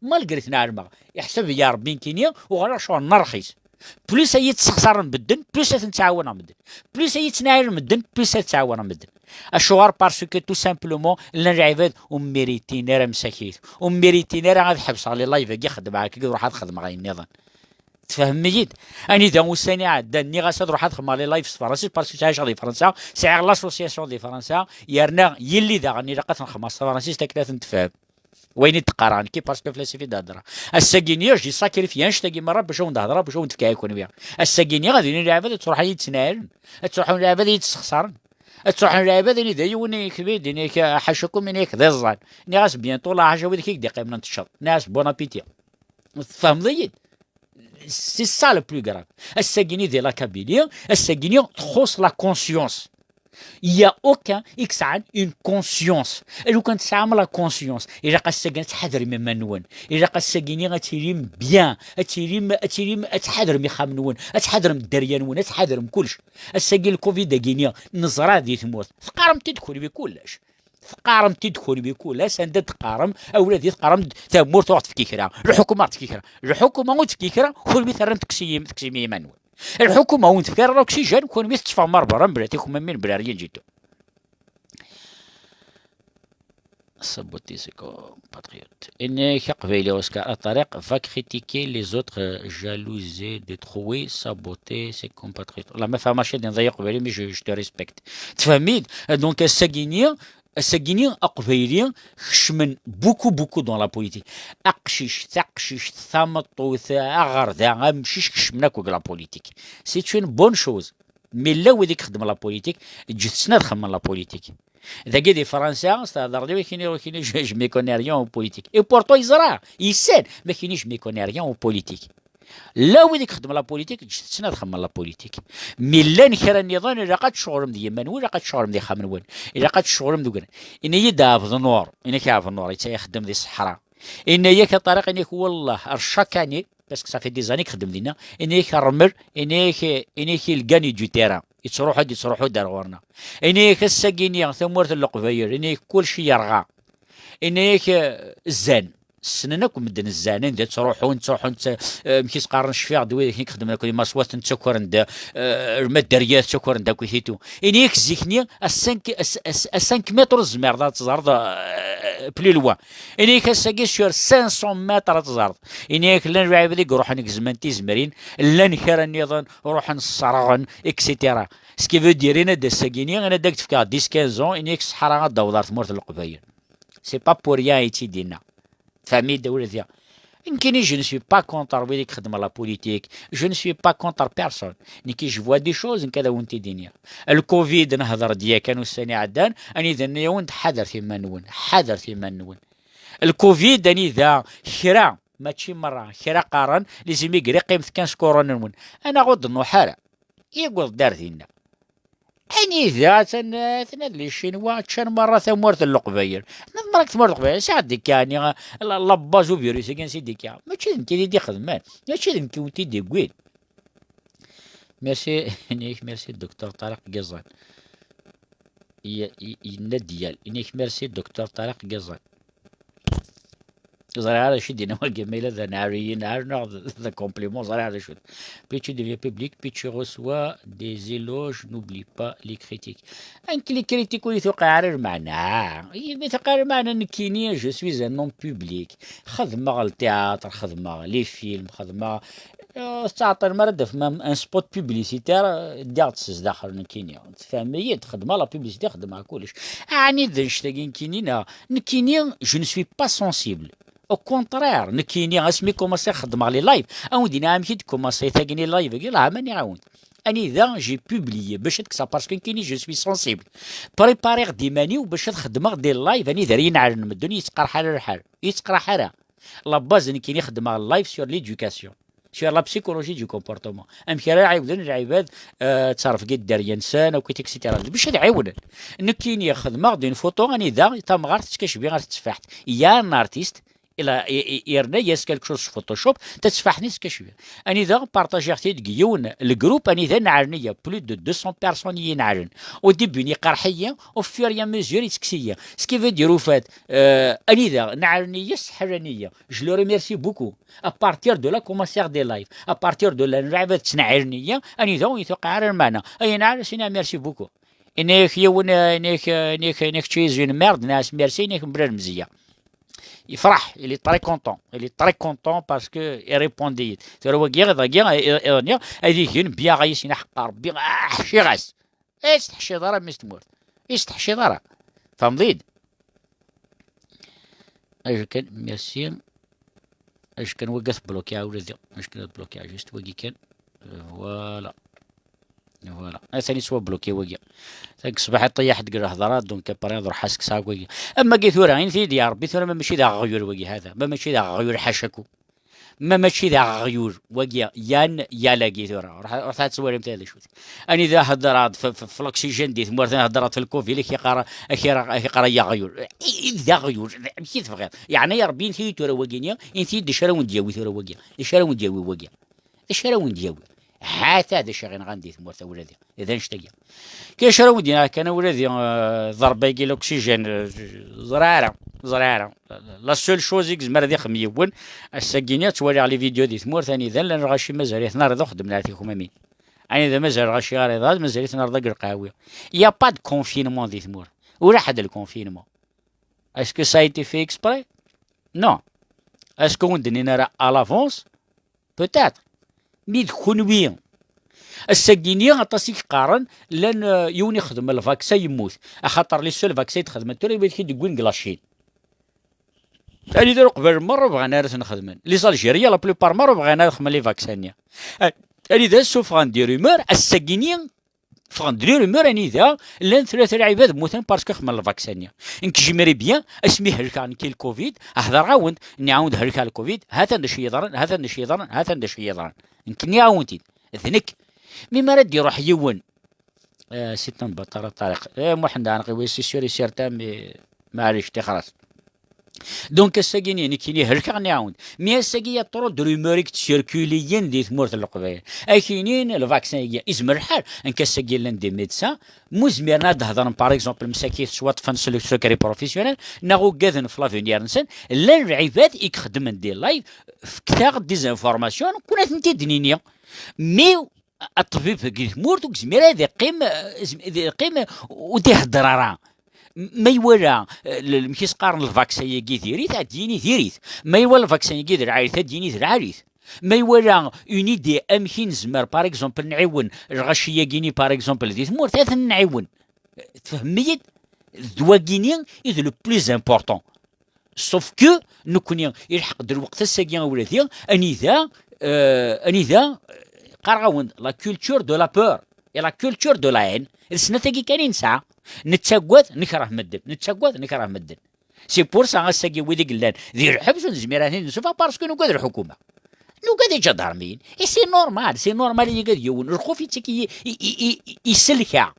malgré tneɛlem-aɣ, iḥseb-iyi Rebbi nekkini, uɣaleɣ ccɣel n rxis. Plus ay iyi-ttessexsaren medden, plus ad ten-ttɛawaneɣ medden. Plus ay iyi-ttnaɛlen medden, plus ad ttɛawaneɣ medden. Acuɣer? Parce que tout simplement, llan lɛibad ur mmiritin ara msakit. Ur mmiritin ara ad ḥebseɣ les lives-agi, xeddmeɣ akka, ad ruḥeɣ ad xedmeɣ ayen nniḍen. Tfehmem-iyi-d? Anida ussan iɛeddan nniɣ-as ad ruḥeɣ ad xedmeɣ les lives s tefransist, parce que ttɛiceɣ di Fransa, sɛiɣ l'association di Fransa, yerna yelli daɣen ilaq ad ten-xedmeɣ s tefransist akken ad ten-tefhem. Wayen i d-qqareɣ nekki, parce que fell-as i d-heddreɣ. Ass-agi-nni, j'ai sacrifié annect-agi merra bac ad wen-d-hedreɣ, bac ad wen-d-fkeɣ i kunwi. Ass-agi-nniɣ ad ilin lɛibad ad ttruḥun ad yi-ttnɛilen, ad ttruḥun lɛibad ad yi-ttessexṣaren, ad ttruḥun lɛibad anida yiwen ikbi-d, ini-ak ḥacakum, ini-ak d iẓẓan. Nniɣ-as bientôt la ḥaca wid i k-d-iqqimen ad teččeḍ. Nniɣ-as bon appétit. Tfehmeḍ-iyi-d? C'est ça le plus grave. Ass-agi-nni di la Kabylie, ass-agi-nni txuṣṣ la conscience. Il y a aucun i yesɛan une conscience. Lukan tesɛam la conscience, ilaq ass-agi ad tḥadrem iman-nwen. Ilaq ass-agi-nni ad tilim bien, ad tilim, ad tilim, ad tḥadrem ixxamen-nwen, ad tḥadrem dderya-nwen, ad tḥadrem kullec. Ass-agi le covid-agi-nni neẓra di tmurt. Teqqarem-t-id kunwi kullec. Teqqarem-t-id kunwi kul ass, anda d-teqqarem, a wladi, teqqarem-d tamurt ur ɣ-tefki kra, lḥukuma ur ɣ-tefki kra, lḥukuma ur tefki kra, kunwi terram teksim, teksim i yiman-nwen. Lḥukuma ur tefki ara l'oxygène, kunwi tetteffɣem ar berra mebla tikmamin, mebla rien du tout. Saboter ses compatriotes. Ini-ak aqbayli Oscar Aṭariq va critiquer les autres, euh, jalouser, détruer, saboter ses compatriotes. La ma fehmeɣ cad inḍa aqbayli, mais je, je te respecte. Tfehmid? Donc, ass-agi-nni, ass-agi-nni, aqbayli kecmen beaucoup, beaucoup dans la politique. Aqcic, taqcict, tameṭṭut, aɣerda, amcic, kecmen akk deg la politique. C'est une bonne chose. Mais la wid i ixeddmen la politique, ǧǧet-ten ad xedmen la politique. Dagi di Fransa, s-tehder di wakini, wakini, je, je me connais rien en politique. Et pourtant, yeẓra, yessen, mais kini, je me connais rien en politique. La wid i ixeddmen la politique, ǧǧet-ten ad xedmen la politique. Mi llan kra nniḍen, ilaq ad tceɣlem d yiman-nwen, ilaq ad tceɣlem d ixxamen-nwen, ilaq ad tceɣlem d ugran. Ini-yi-d Ɛebd Nnur, ini-ak Ɛebd Nnur, yettwaxdem di ṣṣeḥra. Ini-ak a Ṭariq, ini-ak wallah, ar chaque année, parce que ça fait des années i ixeddem dinna, ini-ak rrmel, ini-ak, ini-ak il gagne du terrain. Yettruḥu-d, yettruḥu-d ar ɣur-neɣ. Ini-ak ass-agi-nni, tamurt n Leqbayel, ini-ak kullec yerɣa. Ini-ak, eh, zzan. Ssnen akk medden zzan, anda ttruḥun, ttruḥun, tt-, eh, amek i s-qqaren, cfiɣ-d wid akken i ixeddmen akk di Maswat, ttakren-d, eh, lmaderya, ttakren-d akk ititu. Ini-ak zik-nni, à cinq, à, à, à cinq mètres ur tezmireḍ ad teẓreḍ, eh, plus loin. Ini-ak ass-agi sur cinq cents mètres ad teẓreḍ. Ini-ak llan lɛibad i iruḥen gezmen tizemrin, llan kra nniḍen ruḥen sserɣen, et cetera. Ce qui veut dire, ini-d ass-agi-nni, ini-d ad k-d-fkeɣ dix quinze ans, ini-ak ṣṣeḥra ad d-taweḍ ar tmurt n Leqbayel. C'est pas pour rien i tt-id-yenna. Tfehmid ula d ya. Nekkini, je ne suis pas contre wid i ixeddmen la politique, je ne suis pas contre personne. Nekki, je vois des choses, nekk ad awen-t-id-iniɣ. Le covid, nehder-d yakan ussan iɛeddan, anida nniɣ-awen-d ḥadret iman-nwen, ḥadret iman-nwen. Le covid, anida kra, mačči merra, kra qqaren, les immigrés, qqimet kan s kuṛun-nwen. Anaɣ ur d-nruḥ ara. Yewweḍ-d ar dinna. Anida atan, atan ad les Chinois ččan merra tamurt n Leqbayel. Ma tmerra deg tmurt n Leqbayel, ansi d-ikka, ɛni, la, la base uvirus-agi ansi d-ikka? Mačči d nekk i t-id-ixedmen. Mačči d nekk i wen-t-id-iwwin. Merci, ini-ak merci, Docteur Ṭariq Giẓan. I, i, yenna-d yal. Ini-ak merci, Docteur Ṭariq Giẓan. Ẓriɣ ara acu i d-yenna wagi, ma yella d anɛar i yenɛar neɣ d, d compliment, ẓriɣ ara acu. Plus tu deviens public, plus tu reçois des éloges, n'oublie pas les critiques. Anki les critiques ur yi-tuqiɛ ara lmeɛna. I, mi tuqiɛ lmeɛna nekkini, je suis un homme public. Xedmeɣ le théâtre, xedmeɣ les films, xedmeɣ, euh, tettɛeṭṭilem ara d-tafem un, un spot publicitaire, euh, ddiɣ-d s zdaxel nekkini. Tfehmem-iyi-d, xedmeɣ la publicité, xedmeɣ kullec. Ɛni d annect-agi nekkini neɣ? Nekkini, je ne suis pas sensible. Au contraire, nekkini, asmi kumaṣiɣ xeddmeɣ les lives, a wen-d-iniɣ amek i d-kumaṣiɣ tagi les lives-agi, leɛma nniɣ-awen-d. Anida j'ai publié bac ad kkseɣ, parce que nekkini je suis sensible. Prépariɣ-d iman-iw bac ad xedmeɣ des lives anida ara yi-nɛalen medden, ur yettqerḥ ara lḥal, ur yettqerḥ ara. La base, nekkini xeddmeɣ live sur l'éducation, sur la psychologie du comportement. Amek ara ɛiwden lɛibad, euh, ttṛefgi dderya-nsen, akk, et cetera. Bac ad ɛiwnen. Nekkini xedmeɣ-d une photo anida tamɣart tettcabih ar tetteffaḥt. Il y a un artiste, il a, i, i, yerna-yas quelque chose s Photoshop, tatteffaḥt-nni tettcabih. Anida partagiɣ-t-id deg yiwen le groupe, anida nɛalen-iyi plus de deux cents personnes i yi-nɛalen. Au début, iqerḥ-iyi, au fur et à mesure, ittekkes-iyi. Ce qui veut dire, au fait, euh, anida nɛalen-iyi, sseḥlan-iyi. Je le remercie beaucoup. À partir de là, commencé des lives. À partir de là, lɛibad ttnɛilen-iyi, anida ur yi-tuqiɛ ara lmeɛna. Ay nɛal, sina, merci beaucoup. Ini-ak yiwen, eh, ini-ak, eh, ini-ak, ini-ak, tu es une merde, nɛas, merci, ini-ak mebla lemzeyya. Yefreḥ, il est très content, il est très content parce que i répondit. Tura wagi, dagi, iḍ-nni, ad igen bien ɣayis, ina ḥeqqa Rebbi, ah, ḥciɣ-as. Ur yesteḥciḍ ara mmi-s tmurt. Ur yesteḥciḍ ara. Tfehmeḍ-id? Acu kan, merci. Acu kan wagi ad t-blokiɣ ula d, acu kan ad blokiɣ juste wagi kan. Voilà. Voilà. Atan yettwabloki wagi. Deg ṣṣbeḥ iṭeyyaḥ-d deg lhedra, donc après ad ruḥ ad s-kkseɣ wagi. Am wagi tura, ini-t-id ya Rebbi, tura ma mačči d aɣyul wagi, hada. Ma mačči d aɣyul ḥacaku. Ma mačči d aɣyul wagi, yan, yalagi tura. Ruḥ, ruḥ ad twalimt d acu-t. Anida heddreɣ-d f, f, f l'oxygène di tmurt, heddreɣ-d f lkovid, ak yeqqar, ak yeqqar, ak yeqqar ay aɣyul. I, i, d aɣyul, amek i tebɣiḍ? Yeɛni ya Rebbi, ini-t-id tura wagi-nni, ini-t-id d acu ara wen-d-yawi tura wagi. D acu ara wen-d-yawi wagi? D acu ara wen-d-yawi? Hata d acu i ɣ-inɣan di tmurt a wladi. D annect-agi. Kra acu ara wen-d-iniɣ kan a wladi, eh, ḍerba-agi l'oxygène, eh, ẓriɣ ara, ẓriɣ ara. La seule chose i yezmer ad ixdem yiwen, ass-agi-nni ttwaliɣ les vidéos di tmurt anida llan lɣaci mazal-iten ar da xeddmen ar tikmamin. Anida mazal lɣaci ar iḍ, mazal-iten ar da deg lqahwi. Il y a pas de confinement di tmurt. Ulaḥ-d le confinement. Est-ce que ça a été fait exprès? Non. Est-ce que ur d-nnin ara à l'avance? Peut-être. Mi d kunwi. Ass-agi-nni aṭas i yeqqaren, llan, euh, yiwen ixdem lvaksa yemmut. Axaṭer les seuls vaccins i d-xedmen tura, i wid i d-wwin deg la Chine. Anida uqbel merra ur bɣan ara ten-xedmen. Les Algériens, la plupart merra ur bɣan ara xedmen les vaccins-nni. Anida suffɣen des rumeurs, ass-agi-nni ffɣen-d les rumeurs anida llan tlata lɛibad mmuten parce que xedmen lvaksa-nni. Nekk j'aimerais bien, asmi helkeɣ nekki lkovid, hḍereɣ-awen-d, nniɣ-awen-d helkeɣ lkovid, ha-t-an d acu yeḍran, ha-t-an d acu yeḍran, ha-t-an d acu yeḍran. Nekk nniɣ-awen-t-id. D nekk. Mi mi ara d-iruḥ yiwen, euh, c'est un bâtard, Ṭariq. Eh, Muḥend Ɛenqi, oui, c'est sûr et certain, mais maɛlic, tixer-as. Donc ass-agi-nni nekkini helkeɣ, nniɣ-awen-d. Mais ass-agi, il y a trop de rumeurs i yettcirculiyen di tmurt n Leqbayel. Ak-inin lvaksin-agi, izmer lḥal, nekk ass-agi llan des médecins, mu zmiren ad d-hedren, par exemple, msakit ttwaṭṭfen s le secret professionnel, neɣ ugaden f l'avenir-nsen, llan lɛibad i ixeddmen des lives, fket-aɣ-d des informations, nekkni ad tent-id-nini. Mais aṭbib deg tmurt ur yezmir ad iqqim, eh, ad iqqim ur d-ihedder ara. M-, ma iwala, eh, l-, amek i s-qqaren lvaksa-agi diri-t, ad d-yini diri-t. Ma iwala lvaksa-agi d lɛali-t, ad d-yini d lɛali-t. Ma iwala une idée amek i nezmer, par exemple, nɛiwen lɣaci-agi-ni, par exemple, di tmurt, ad ten-nɛiwen. Tfehmem-iyi-d? D wagini i d le plus important. Sauf que nekkni ilḥeq-d lweqt ass-agi a wladi, anida, euh, anida, euh, qqareɣ-awen-d, la culture de la peur et la culture de la haine, d snat-agi kan i nesɛa. Nettagad, nekreh medden, nettagad, nekreh medden. C'est pour ça ass-agi wid i yellan di lḥebs ur nezmir ad ten-id-nsuffeɣ parce que nugad lḥukuma. Nugad iǧadarmiyen. Et c'est normal, c'est normal i yugad yiwen. Lxuf yettak i, i, i, i, i, iselka.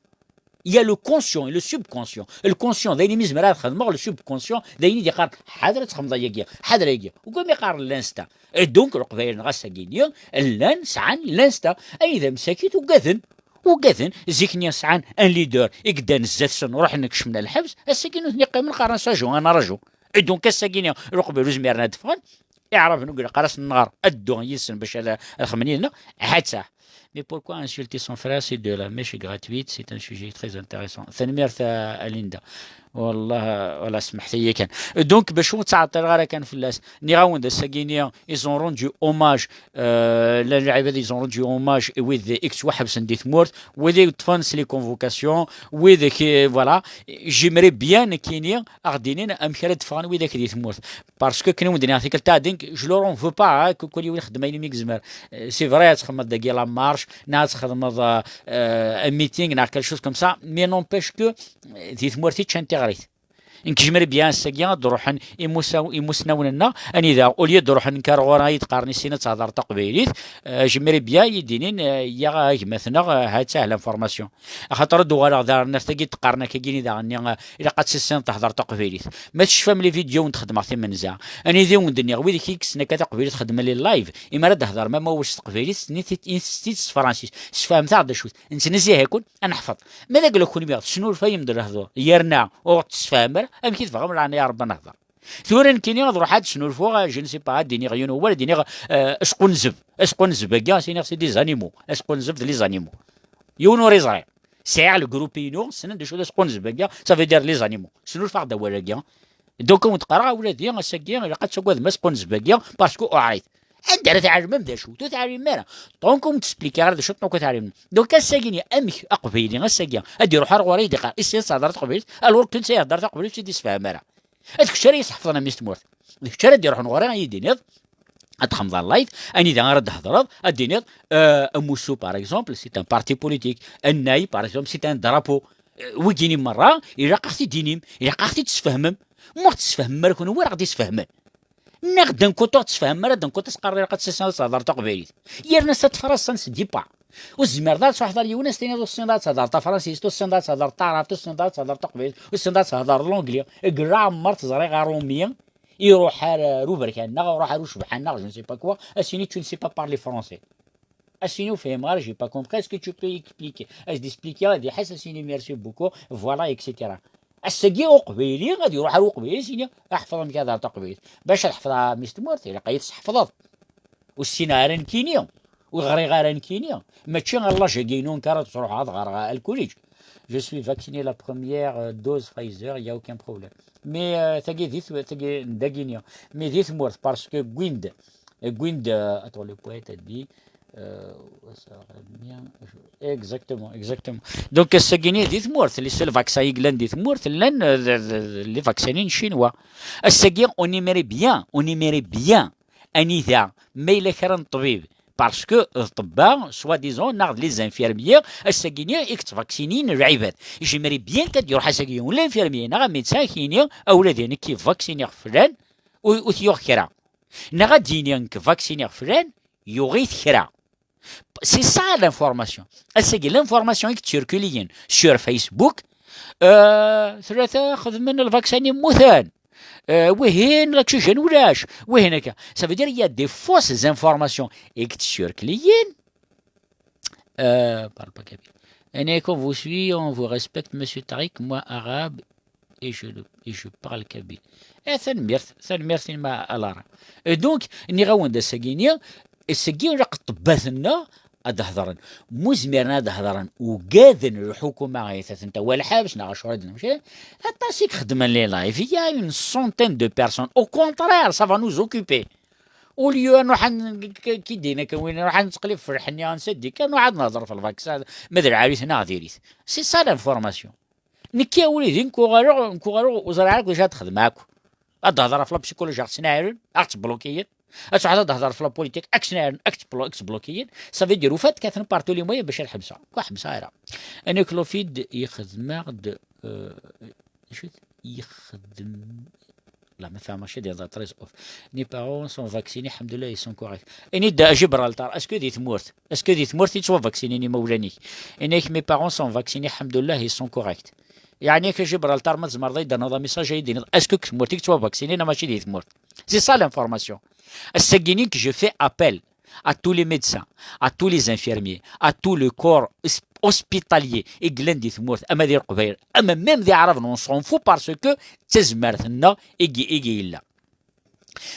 Il y a le conscient et le subconscient. Le conscient, d ayen imi zemreɣ ad xedmeɣ, le subconscient, d ayen i d-iqqar, ḥader ad txedmeḍ ayagi, ḥader ayagi. Ugar mi qqaren l'instinct. Et donc, Leqbayel neɣ ass-agi-nni, llan sɛan l'instinct. Anida msakit ugaden. Ugaden, zik-nni sɛan un leader i yeddan zdat-sen, ruḥen kecmen lḥebs, ass-agi nutni qqimen qqaren s aju, ad nraju. Et donc, ass-agi-nni, Leqbayel ur zmiren ad d-ffɣen, Iɛraben ur ilaq ara ad sen-nɣer, ad ddu yid-sen bac ad, ad xedmen yid-neɣ, ḥattah. Mais pourquoi insulter son frère, c'est de la mèche gratuite, c'est un sujet très intéressant. Tanemmirt a, a Linda. Wallah, wala smeḥt-iyi kan. Donc, bac ur ttɛeṭṭileɣ ara kan fell-as. Nniɣ-awen-d ass-agi-nni, ils ont rendu hommage, euh, llan lɛibad, ils ont rendu hommage i wid i yettwaḥebsen di tmurt, wid i yeṭṭfen s les convocations, wid i, voilà. J'aimerais bien nekkini, ad ɣ-d-inin amek ara d-ffɣen widak di tmurt. Parce que akken i wen-d-nniɣ tikkelt taɛdin, je leur en veux pas, hein, que kul yiwen ixdem ayen umi yezmer. Euh, c'est vrai, ad txedmeḍ dagi la marche, neɣ ad txedmeḍ, euh, euh, un meeting, neɣ quelque chose comme ça, mais n'empêche que, euh, di tmurt i ččan tiɣrit. Nekk j'aimerais bien ass-agi ad d-ruḥen imusaw-, imusnawen-nneɣ, anida, au lieu d-ruḥen nekk ar ɣur-i ad yi-d-qqaren issin ad tehder taqbaylit, euh, j'aimerais bien ad yi-d-inin, euh, ya a gma-tneɣ, euh, ha-tt-ah l'information. Axaṭer ad d-uɣaleɣ d arnaf tagi d-qqaren akka-gini daɣen-nni, eh, ilaq ad tissineḍ tehder taqbaylit. Ma tecfam les vidéos n d-xedmeɣ timenza, anida i wen-d-nniɣ, wid i yekksen akka taqbaylit xedmen les live, imi ara d-hedrem amawal s teqbaylit, s-, s-, s tefransist, sfehmet-aɣ-d acu-t. Nettnezzihiken, ad neḥfeḍ. Ma d agla kunwi, tesnulfayem-d lehdur, yerna ur ɣ-tessefham ara, amek i tebɣam leɛnaya Rebbi ad nehder? Tura nekkini ad ruḥeɣ ad snulfuɣ, je ne sais pas, ad d-iniɣ yiwen wawal, ad d-iniɣ, euh, asqunzeb. Asqunzeb-agi, ad s-iniɣ c'est des animaux. Asqunzeb d les animaux. Yiwen ur iẓri. Sɛiɣ le groupe-inu, ssnen d acu d asqunzeb-agi, ça veut dire les animaux. Snulfaɣ-d awal-agi. Donc, ur d-qqareɣ ula d ass-agi ilaq ad tagad Mass Qunzbagi parce que uɛrit. Anda ara tɛelmem d acu? Ur teɛlimem ara. Donc, ur d-splikiɣ ara d acu donc ur teɛlimem. Donc, ass-agi-nni, amek aqbayli ass-agi ad iruḥ ar ɣur-i ad iqqar issin ad tehder taqbaylit, alors que netta ihder taqbaylit ur tt-id-isefham ara. D kečč ara yi-sḥefḍen a mmi-s n tmurt. D kečč ara d-iruḥen ɣur-i ad yi-d-tiniḍ, ad txedmeḍ live, anida ara d-thedreḍ, ad d-tiniḍ, euh, amussu, par exemple, c'est un parti politique, annay, par exemple, c'est un drapeau. Euh, wigi-nni merra, ilaq ad ɣ-t-id-tinim, ilaq ad ɣ-t-id-tesfehmem. Ma ur ɣ-d-tesfehmem ara kunwi, ur ɣ-d-isfehmen. Neɣ d'un côté ur ɣ-d-tesfehmem ara, d'un côté tesqarriḍ ilaq ad tessineḍ ad thedreḍ taqbaylit. Yerna cette phrase, ça ne se dit pas. Ur tezmireḍ ara ad tṛuḥeḍ ar yiwen ad s-tiniḍ ur tessineḍ ad thedreḍ tafransist, ur tessineḍ ad thedreḍ taɛrabt, ur tessineḍ ad thedreḍ taqbaylit, ur tessineḍ ad thedreḍ l'anglais. Deg leɛmer teẓriɣ aṛumi iruḥ ar, ar uberkan-nneɣ, iruḥ ar ucebḥa-nneɣ, je ne sais pas quoi, ad s-yini tu ne sais pas parler français. Ad s-yini ur fhimeɣ ara, j'ai pas compris, est-ce que tu peux expliquer? Ad s-d-expliquer, ad iḥess, ad s-yini merci beaucoup, voilà, et cetera. Ass-agi uqbayli ad iruḥ ar uqbayli, ad s-yini ḥfeḍ amek ad thedreḍ taqbaylit. Bac ad ḥfeḍeɣ a mmi-s n tmurt, ilaq ad yi-tesḥefḍeḍ. Ur ssineɣ ara nekkini, ur ɣriɣ ara nekkini. Mačči ɣer l'âge-agi-inu nekk ara ttruḥeɣ ad ɣreɣ à le collège. Je suis vacciné la première, euh, dose Pfizer, il y a aucun problème. Mais, euh, tagi di tw-, tagi n dagini. Mais di tmurt, parce que wwin-d, wwin-d, euh, attends, le poète a dit, euh, exactement, exactement. Donc, ass-agi-nni di tmurt, les seuls vaccins i yellan di tmurt, llan, euh, d, d, d, les vaccins chinois. Ass-agi, on aimerait bien, on aimerait bien, anida, ma yella kra n ṭṭbib, parce que, euh, ṭṭebba, soi-disant, neɣ d les infirmiers, ass-agi-nni i yettvaksinin lɛibad. J'aimerais bien kad iruḥ ass-agi un l'infirmier neɣ un médecin ad k-yini, a wladi, nekki vaksiniɣ flan, ur, ur t-yuɣ kra. Neɣ ad d-yini nekk vaksiniɣ flan, yuɣ-it kra. C'est ça l'information. Ass-agi l'information i yettcirculiyen sur Facebook, euh, tlata xedmen lvaksan mmuten. Euh, wihin l'oxygène ulac. Wihin akka. Ça veut dire il y a des fausses informations i yettcirculiyen. Euh, parle pas kabyle. Et quand vous suit, on vous respecte, monsieur Tariq, moi arabe, et je, le- et je parle kabyle. Eh, tanemmirt, tanemmirt i ma alara. Et donc, nniɣ-awen-d ass-agi-nni, ass-agi ilaq ṭṭebbat-nneɣ ad d-hedren. Mu zmiren ad d-hedren, ugaden lḥukuma ay tatent-a wa lḥebs neɣ acu ara d-nemci. Aṭas i ixeddmen les lives. Il y a une centaine de personnes. Au contraire, ça va nous occuper. Au lieu ad nruḥ ad n-, k-, k-, ki d-yenna kan win, nruḥ ad nettqellib ɣef lḥenni, ad nsaddi kan, nruḥ ad nehder ɣef lvaksa, ma d lɛali-t neɣ diri-t. C'est ça l'information. Nekki a wlidi, nekk uɣaleɣ, nekk uɣaleɣ ur ẓriɣ ara d acu ad xedmeɣ akk. Ad d-hedreɣ ɣef la psychologie, ad ɣ-ttnaɛlen, ad ɣ-ttblokiyen. Ad truḥeḍ ad d-hedreḍ ɣef la politique, ad k-ttnaɛlen, ad k-ttblo-, ad k-ttblokiyen. Ça veut dire, ufan kkaten partout les moyens bac ad ḥebseɣ. Ur ḥebseɣ ara. Nekk Lofid yexdem-aɣ-d, euh, acu yexdem? La, ma fehmeɣ, cci d très off. Mes parents sont vaccinés, alḥemdullah, ils sont corrects. Ini-d, à Gibraltar, est-ce que di tmurt, est-ce que di tmurt i ttwavaksinen imawlan-ik? Ini-ak, mes parents sont vaccinés, alḥemdullah, ils sont corrects. Yeɛni-k, à Gibraltar, ma tzemreḍ ad yi-d-ternuḍ amessage, ad yi-d-tiniḍ, est-ce que deg tmurt i ttwavaksinen, neɣ mačči di tmurt? C'est ça l'information. Ass-agi-nni que je fais appel à tous les médecins, à tous les infirmiers, à tout le corps hos-, hospitalier i yellan di tmurt, ama di Leqbayel, ama même d Iɛraben, on s'en fout, parce que d tazmert-nneɣ i y-, i yella.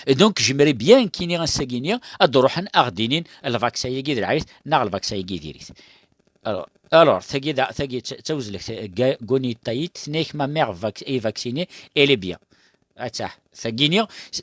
Et donc, j'aimerais bien kini ass-agi-nni ad d-ruḥen ad ɣ-d-inin lvaksa-agi d lɛali-t neɣ lvaksa-agi diri-t. Alors, alors, tagi da, tagi d ta-, d tawezlegt, ga-, goni tayit, tenna-yak ma mère vac-, est vaccinée, elle est bien. Attah, tagini,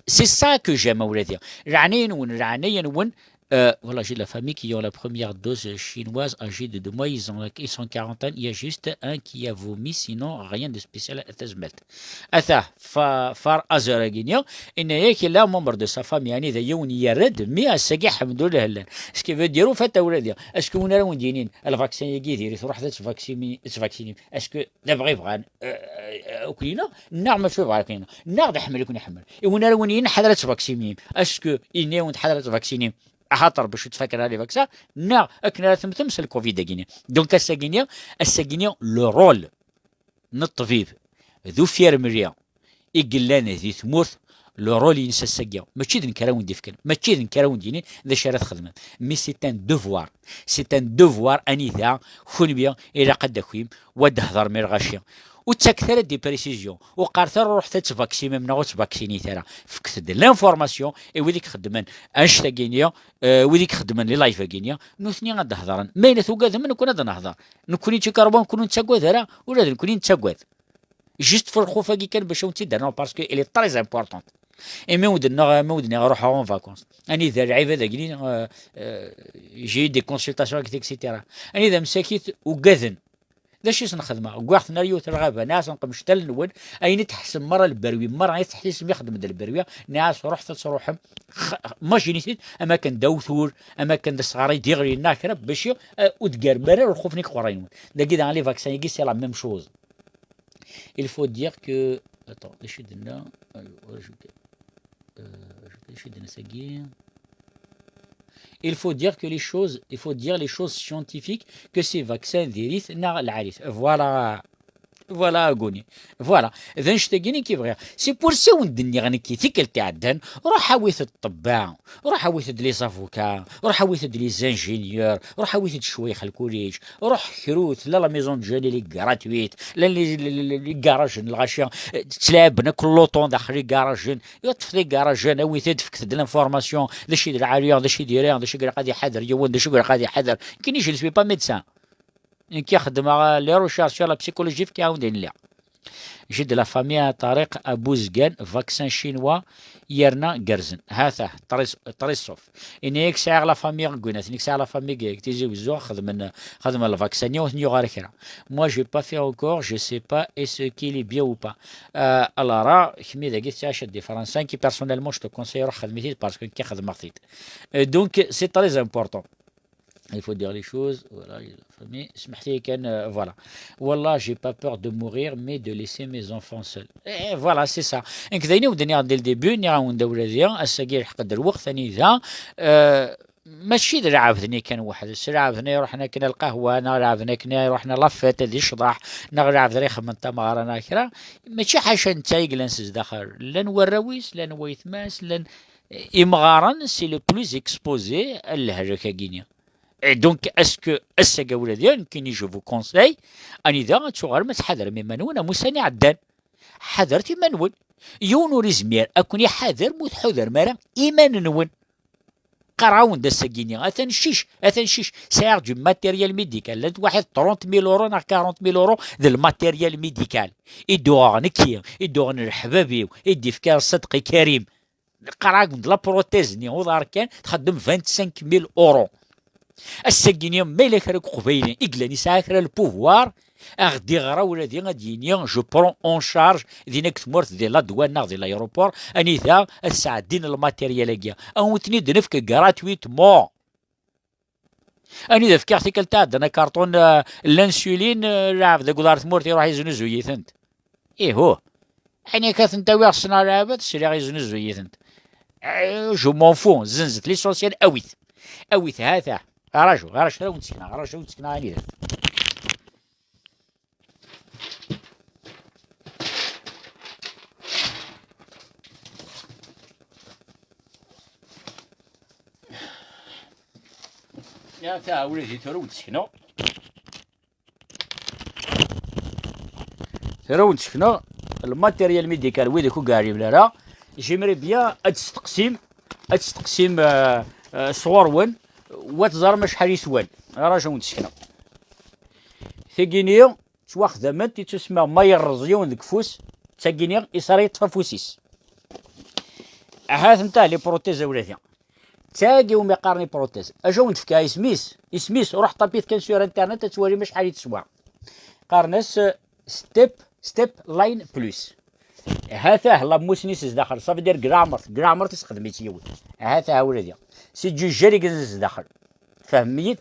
c'est ça que j'aime, a wladi. Leɛnaya-nwen, leɛnaya-nwen, euh, voilà, j'ai de la famille qui ont la première dose chinoise, âgée de deux mois, ils ont, ils sont quarantaine, il y a juste un qui a vomi, sinon rien de spécial à tazmalt. Attah, fa-, far azaragini, yenna-yak yella membre de sa famille, yani d yiwen yerra-d, mi ass-agi, alḥemdulillah, llan. Ce qui veut dire, au fait, a wladi, est-ce que win ara wen-d-yinin, lvaksin-agi diri-t, ruḥet ad tvaksini-, tvaksinim, est-ce que d abɣi bɣan, euh, euh, akk-ina, neɣ mačči bɣa akk-ina, neɣ d aḥemmel i ken-iḥemmel. I win ara wen-yinin ḥader ad tvaksinim, est-ce que yenna-yawen-d ḥader ad tvaksinim, axaṭer bac ur ttfaken ara les vaccins, neɣ akken ara temmtem s lcovid-agi-ni? Donc ass-agi-ni, ass-agi-ni, le rôle n ṭṭbib d ufirmli i yellan di tmurt, le rôle-ines ass-agi, mačči d nekk ara wen-d-ifken, mačči d nekk ara wen-d-yinin d acu ara txedmem. Mais c'est un devoir. C'est un devoir anida kunwi ilaq ad d-takim, wa d-hedrem i lɣaci. Ur ttaket ara des précisions. Ur qqaret ara ruḥet ad tvaksinim neɣ ur ttvaksinim ara. Fket-d l'information i wid i ixeddmen annect-agi-ni, euh, wid i ixeddmen les lives-agi-ni, nutni ad d-hedren. Ma yella tugadem, nekkni ad nehder. Nekkni d tikerwa, nekkni ur nettagad ara, ula d nekkni nettagad. Juste ɣef lxuf-agi kan bac ad wen-tt-id-rnuɣ, parce que elle est très importante. Imi wen-d-nniɣ, imi wen-d-nniɣ ruḥeɣ en vacances, anida lɛibad-agi, euh, euh, j'ai eu des consultations avec, et cetera. Anida msakit ugaden. D acu i sen-xedmeɣ? Wwiɣ-ten ar yiwet n lɣaba, nniɣ-asen qemceṭ allen-nwen, ayen i tḥessem merra lberwi, merra i tettḥessisem ixeddem-d lberwi, nniɣ-as ruḥet ad truḥem, x-, imaginez-it, am akken d awtul, am akken d asɣar i d-iɣli, neɣ kra, bac, euh, ur d-ggarem ara lxuf-nni deg iqerray-nwen. Dagi daɣen les vaccins-agi, c'est la même chose. Il faut dire que, attends, d acu i d-tenna? Alors, ajouter. Euh, ajouter, d acu i d-tenna tagi? Il faut dire que les choses, il faut dire les choses scientifiques, que ces vaccins diri-t neɣ lɛali-t. Voilà. Voilà, aguni. Voilà. D annect-agi nekk i bɣiɣ. C'est pour ça wen-d-nniɣ nekki tikkelt iɛeddan, ruḥ awit-d ṭṭebba, ruḥ awit-d les avocats, ruḥ awit-d les ingénieurs, ruḥ awit-d ccwayx lkuliǧ, ruḥ krut, la la maison de jeunes elle est gratuite, la les, les, les, les garages n lɣaci, eh, ttlaɛben akk lluṭun daxel igarajen, yeṭṭef igarajen, awit-d, fket-d l'information, d acu i d lɛali, d acu i diri, d acu i ilaq ad iḥader yiwen, d acu i ilaq ad iḥader. Nekini, je ne suis pas médecin. Nekki xeddmeɣ les recherches sur la psychologie, fkiɣ-awen-d ayen lliɣ. J'ai de la famille à Tariq Abouzgan, vaccin chinois, yerna gerrzen. Hata, très, très sauf. Ini-ak sɛiɣ la famille deg winat, nekk sɛiɣ la famille deg Tizi Wezzu, xedmen, xedmen lvaksin-nni, ur ten-yuɣ ara kra. Moi, j'ai pas fait encore, je sais pas est-ce qu'il est bien ou pas. Euh, alors, kmi dagi tesɛic di Fransa, nekki personnellement, je te conseille, ruḥ xedm-it-id, parce que nekki xedmeɣ-t-id. Euh, donc, c'est très important. Il faut dire les choses, voilà, la famille, سمحتي كان, euh, voilà. والله, j'ai pas peur de mourir, mais de laisser mes enfants seuls. Eh, voilà, c'est ça. Nekk d ayen i wen-d-nniɣ dès le début, nniɣ-awen-d a wladi, ass-agi ilḥeq-d lweqt anida, euh, mačči d lɛebd-nni kan weḥd-s, lɛebd-nni iruḥen akken ar lqahwa, neɣ lɛebd-nni akken iruḥen ar la fête ad icḍeḥ, neɣ lɛebd ara ixemmen tameɣra neɣ kra, mačči ḥaca netta i yellan s zdaxel, llan warraw-is, llan waytma-s, llan imɣaren, c'est le plus exposé à lehlak-agi-nni. Et donc, est-ce que ass-agi a wladi, nekkini, je vous conseille, anida ad tuɣalem ad tḥadrem iman-nwen am ussan iɛeddan. Ḥadret iman-nwen. Yiwen ur izmir ad ken-iḥader ma ur tḥudrem ara iman-nwen. Qqareɣ-awen-d ass-agi-nni, atan ccic, atan ccic, sɛiɣ du matériel médical, llant waḥed trente mille euros neɣ quarante mille euros d le matériel médical. I d-uɣeɣ nekki, i d-uɣen leḥbab-iw, i d-ifka Ṣadqi Karim. Qqareɣ-awen-d la prothèse-nni uḍar kan txeddem vingt-cinq mille euros. Ass-agi-nni, ma yella kra deg Uqbayli i yellan yesɛa kra n le pouvoir, a ɣ-d-iɣer a wladi, ad d-yini, je prends en charge, din deg tmurt, di la douane neɣ di l'aéroport, anida ad sɛeddin lmatéryel-agi. A wen-ten-id-nefk gratuitement. Anida fkiɣ tikkelt iɛeddan akarṭun, euh, n l'insuline, euh, lɛebd deg uḍar tmurt iruḥ yeznuzuy-itent. Ihuh. Ɛni akka tent-awiɣ ssneɣ lɛebd, sliɣ yeznuzuy-itent. Eh, je m'en fous, zenzet, l'essentiel, awit. Awit, ha-t-a. Raju, raju, ad awen-d-sekneɣ, raju, ad awen-d-sekneɣ anida. Ya, ta, ula d tura ad awen-d-sekneɣ. Tura ad awen-d-sekneɣ le matériel médical, wid ur yeɛriben ara. J'aimerais bien ad testeqsim, ad testeqsim, euh, euh, sɣur-wen, wa teẓram acḥal yeswan. Ara ad awen-d-sekneɣ. Tagini ttwaxdament, ittusemma ma yerreẓ yiwen deg ufus, d tagini isra yeṭṭef afus-is. Ahat nta les prothèses a wladi. D tagi umi qqaren les prothèses. Acu wen-d-fkeɣ isem-is? Isem-is, ruḥ ṭapit kan sur internet ad twalim acḥal i teswa. Qqaren-as, euh, step, step line plus. Ha-t-ah la mousse-nni s zdaxel, ça veut dire grammert, grammert isexdem-itt yiwen. Ha-t-ah a wladi. Si ǧǧiǧǧal i yenza zdaxel. Tfehmem-iyi-d?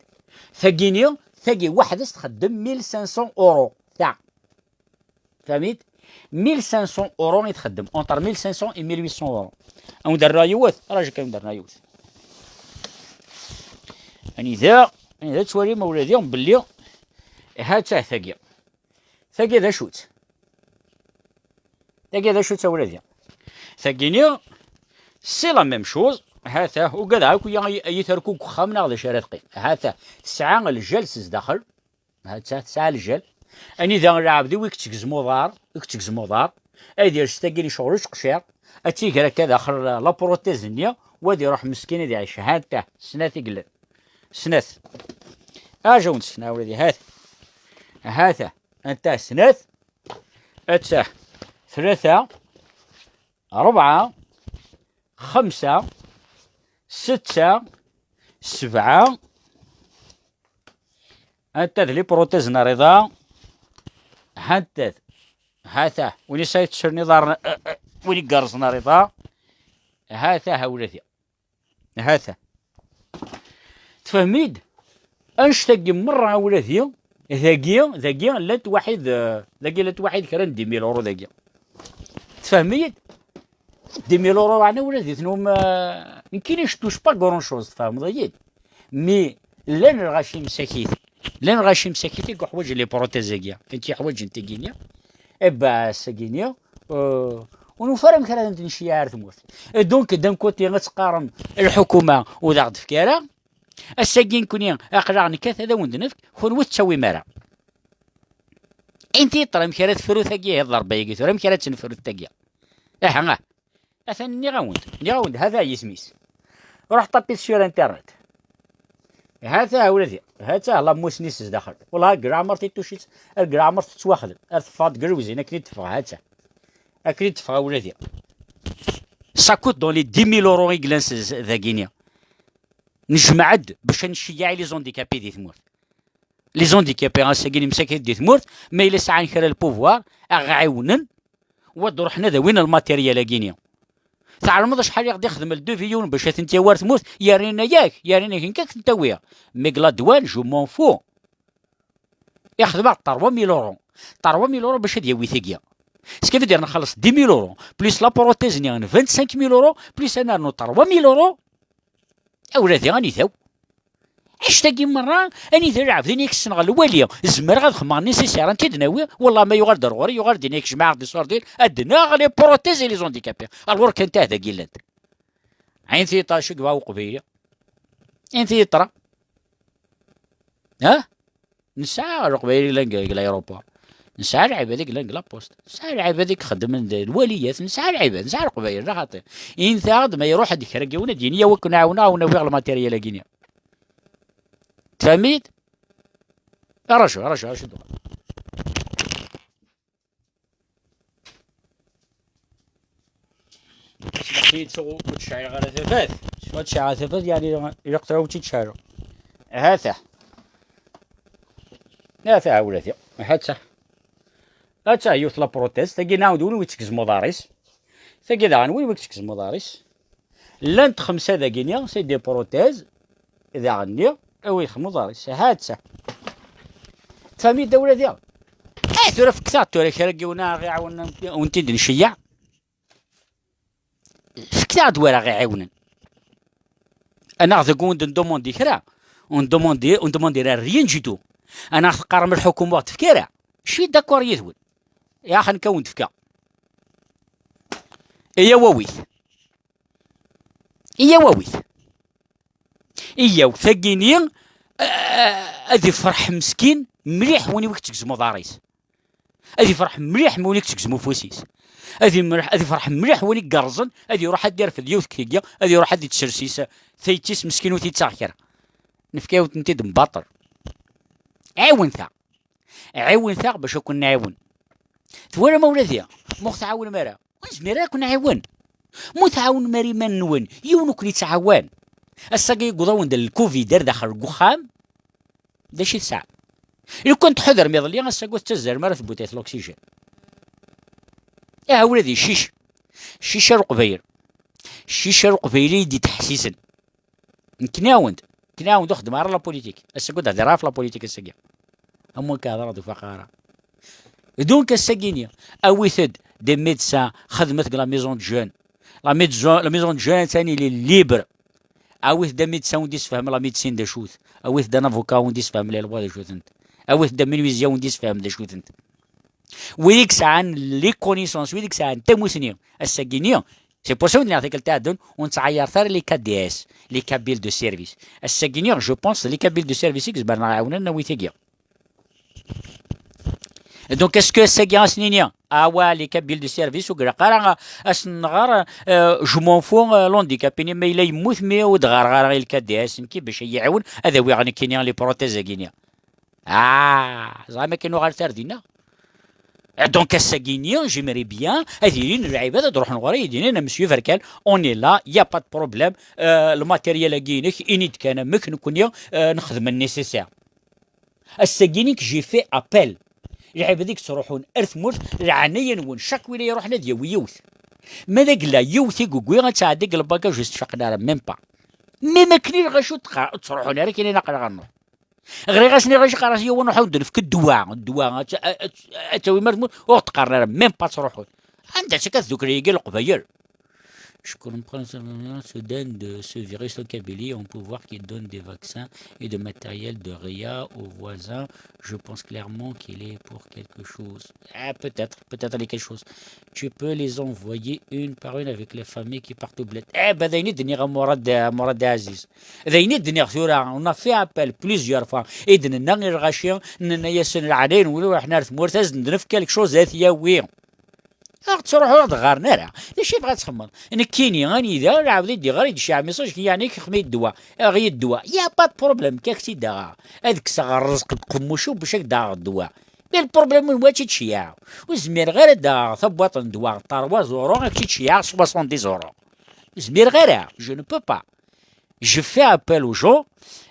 Tagini, tagi weḥd-s txeddem mille cinq cents euros. Ta. Tfehmem-iyi-d? Mille cinq cents euros i txeddem, entre mille cinq cents et mille huit cents euros. Ad awen-d-rnuɣ yiwet, raju kan ad awen-d-rnuɣ yiwet. Anida, anida tettwalim a wladi belli ha-tt-ah tagi. Tagi d acu-tt? Tagi d acu-tt a wladi? Tagini, c'est la même chose. Ha-t-ah, ugadeɣ akk ay, ay terku deg uxxam neɣ d acu ara teqqim. Ha-t-ah, tesɛa ljal s zdaxel. Ha-tt-ah, tesɛa ljal. Anida lɛebd-iw i yettgezmu uḍar, i yettgezmu uḍar. Ad yers tagi lecɣel useqcir. Ad tiger akka daxel la prothèse-nni, wa ad iruḥ meskin ad iɛic. Ha-t-ah, snat i yellan. Snat. Aja wen-d-sekneɣ a wladi, ha-t. Ha-t-ah, anta snat. Attah, tlata, rebɛa, xemsa, setta, sebɛa. Anta d les prothèses n rriḍa? Hanta d, hata, win yesɛa yettecren iḍarren, eh, eh, win igerrzen rriḍa. Hata, ha ula di. Hata. Tfehmid? Annect-agi merra a wladi, dagi, dagi llant waḥid, eh, dagi llant waḥid kra n dix mille euros dagi. Tfehmid? Dix mille euros ɛna wladi tnum, eh, nekkini je touche pas grand chose, tfehmeḍ-iyi-d? Mi llan lɣaci msakit, llan lɣaci msakit i yeḥwaǧen les prothèses-agi, i yeḥwaǧen tigi-nni, eh ben, ass-agi-nni, euh, ur nufi ara amek ara tent-nceyyeɛ ar tmurt. Et donc, d'un côté, ad teqqarem lḥukuma ur d aɣ-d-tefki ara, ass-agi nekni aql-aɣ nekkat ad awen-d-nefk, kenwi ur tettawim ara. Inti yeṭṭer amek ara tefru tagi, ihi d ḍerba-agi tura, amek ara tt-nefru tagi? Aha, ah. Atan nniɣ-awen-d, nniɣ-awen-d, hada yisem-is. Ruḥ ṭapit sur internet. Hata ula-di, hata la mussni-s zdaxel. Wellah, deg leɛmer titucit, deg leɛmer tettwaxdem. Ar teffeɣ deg lewzin, akken i d-teffeɣ, hata. Akken i d-teffeɣ ula-di. Ça coûte dans les dix mille euros i yellan s-, s-, dagini. Nejmeɛ-d bac ad nceyyeɛ i les handicapés di tmurt. Les handicapés, ass-agi, imsakit di tmurt, ma yella sɛan kra le pouvoir, ad ɣ-ɛiwnen, u ad ruḥen ad awin lmatéryel-agi-ni. Tɛelmeḍ acḥal i ɣ-d-ixdem le devis yiwen bac ad tent-yawi ar tmurt? Yerna yak, yerna yak, nekk ad tent-awiɣ. Mais deg la douane, je m'en fous. Ixdem-aɣ trois mille euros. Trois mille euros bac ad yawi tagi. Ce qui veut dire nxelleṣ dix mille euros, plus la prothèse-nni n vingt-cinq mille euros, plus ad nernu trois mille euros. Awladi, anitaw? Annect-agi merra, anida lɛebd-nni i yessneɣ lwali, zemreɣ ad xedmeɣ nécessaire, ad t-id-nawi, wellah ma yuɣal-d ar ɣur-i, yuɣal-d yenna-yak jemɛeɣ-d iṣurdiyen, ad d-naɣ les prothèses et les handicapés. Alors kan tah dagi llant. Ɛin tiyeṭṭa acu yebɣa uqbayli? Ɛin tiyeṭṭa? Ha? Nesɛa leqbayel i yellan deg, deg l'aéroport. Nesɛa lɛibad i yellan deg la poste. Nesɛa lɛibad i ixeddmen d lwaliyat. Nesɛa lɛibad, nesɛa leqbayel, neɣ xaṭi. Intaɣ-d ma iruḥ-d kra n yiwen ad d-yini: "Awi ad ken-ɛawneɣ, ad wen-awiɣ lmatéryel-agi-nni." Tfehmit? Araju, araju, araju, ddwa. Smeḥ-iyi-d, ur ttceɛɛiɣ ara tafat. Ur ttceɛɛiɣ ara tafat, yeɛni ilaq tura ur tt-id-ceɛɛleɣ. Hata. Hata, a wladi. Hata. Hata, yiwet la prothèse. Tagi nɛawed win wi tt-tegzem uḍar-is. Tagi daɣen win wi tt-tegzem uḍar-is. Llant xemsa dagini, c'est des prothèses, daɣen-nni, awi xmuḍar-is, ha-tt-a. Tfehmit a wladi? Eh, tura fket-aɣ-d tura kra n yiwen ara ɣ-iɛawnen, wen-t-id-nceyyeɛ. Fket-aɣ-d wara ɣ-iɛiwnen. Anaɣ deg wen-d-ndumandi kra, ur ndumandi, ur ndumandi ara rien du tout. Anaɣ teqqarem lḥukuma ur ɣ-d-tefki ara. Je suis d'accord yid-wen. Yaxen ka wen-d-fkeɣ. Iyaw awit. Iyaw awit. Iyaw, tagini, eh, ad ifreḥ meskin mliḥ win i wi k-tegzem uḍar-is. Ad ifreḥ mliḥ win i k-tegzem ufus-is. Ad imreḥ, ad ifreḥ mliḥ win i igerrzen, ad iruḥ ad d-irfed yiwet kigi, ad iruḥ ad d-itsers-is, tayet-is meskin ur t-ittaɣ kra. Nefka-yawen-tent-id mbaṭel. Ɛiwen-taɣ. Ɛiwen-taɣ bac ad ken-nɛiwen. Twalam a wladi, ma ur ɣ-tɛawnem ara, ur nezmir ara ad ken-nɛiwen. Ma ur tɛawnem ara iman-nwen, yiwen ur ken-ittɛawan. Ass-agi yewweḍ-awen-d lkuvid ar daxel n uxxam, d acu i tesɛam? Lukan tḥudrem iḍelli, ass-agi ur tettazzalem ara tewwit l'oxygène. Aha, a wladi, cic. Cic ar Uqbayel. Cic ar Uqbayel i d-iteḥsisen. Nekni-awen-d. Nekni-awen-d ur xeddmeɣ ara la politique. Ass-agi ur d-hdireɣ ɣef la politique ass-agi. Am wakka hedreɣ d ufaqeɣ ara. Donc ass-agi-ni, awit-d des médecins, xedmet deg la maison de jeunes. La maison, la maison de jeunes, attan, il est libre. Awit-d amédecin wen d-isfehmen la médecine d acu-t. Awit-d un avocat wen d-isfehmen les lois d acu-tent. Awit-d amenwizya wen d-isfehmen d acu-tent. Wid i yesɛan les connaissances, wid i yesɛan tamusni, ass-agi-ni, c'est pour ça wen d-nniɣ tikkelt iɛeddan, ur nettɛayar ara les K D S, les Kabyles de service. Ass-agi-ni, je pense, les Kabyles de service i izemren ad ɣ-ɛiwnen, awit-agi. Donc, est-ce que ass-agi ad s-nini, ah ouais, les Kabyles de service, ur ilaq ara ad sen-nɣer, euh, je m'en fous, euh, l'handicapé-nni, ma yella yemmut, mi ur d-ɣɣareɣ ara i le K D S, nekki bac ad yi-iɛiwen, ad awiɣ nekkini les prothèses-agi-ni. Ah, ẓer amek i nuɣal ar dinna. Donc ass-agi-nni, j'aimerais bien ad ilin lɛibad ad ruḥen ɣur-i, ad d-inin: "A Monsieur Verkal, on est là, y a pas de problème, euh, le matériel-agi-inek, ini-d kan amek, nekkni, euh, nexdem le nécessaire." Ass-agi-nni que j'ai fait appel. Lɛibad i yettruḥun ar tmurt, leɛnaya-nwen, chaque win i iruḥen ad yawi yiwet. Ma d agla yiwet i yewwi, ad tɛeddi deg lbagaj ur s-tfaqen ara, même pas. Même akken i lɣaci ur ttruḥun ara, kan ilaq ad nruḥ. Ɣriɣ-asen i lɣaci, qqareɣ-as: "Yaw, ad nruḥ ad wen-d-nefk ddwa, ddwa, ad t-, ad, ad, ad tawim ar tmurt", ur ɣ-d-qqaren ara, même pas ttruḥun. Anda-tt akka tdukli-agi n Leqbayel? Je comprends ce Soudan de ce virus en Kabylie, on peut voir qu'ils donnent des vaccins et de matériel de réa aux voisins. Je pense clairement qu'il est pour quelque chose. Ah, peut-être, peut-être il est quelque chose. Tu peux les envoyer une par une avec les familles qui partent au bled. Eh ben, d ayen i d-nniɣ a Murad, a Murad Aziz. D ayen i d-nniɣ tura, on a fait appel plusieurs fois. I d-nenna i lɣaci, nenna-yasen: "Leɛnaya-nwen, ruḥen ar tmurt, ad sen-d-nefk quelque chose ad t-yawi." Ur ɣ-ttruḥun, ur ɣ-d-ɣɣaren ara. D acu i bɣa ad txemmeḍ? Nekkini, anida, lɛebd i d-iɣer, i d-iceyyeɛ message, yeɛni kexmi ddwa, aɣ-iyi ddwa. Y a pas de problème, kak-tt-id-aɣeɣ. Ad kkseɣ rrezq deg uqemmuc-iw bac ad k-d-aɣeɣ ddwa. Mais le problème-nwen, wa tt-id-ceyyeɛ. Ur zmireɣ ara ad d-aɣeɣ tabwaṭ n ddwa, trois euros, ad k-tt-id-ceyyeɛ soixante-dix euros. Ur zmireɣ ara, je ne peux pas. Je fais appel aux gens,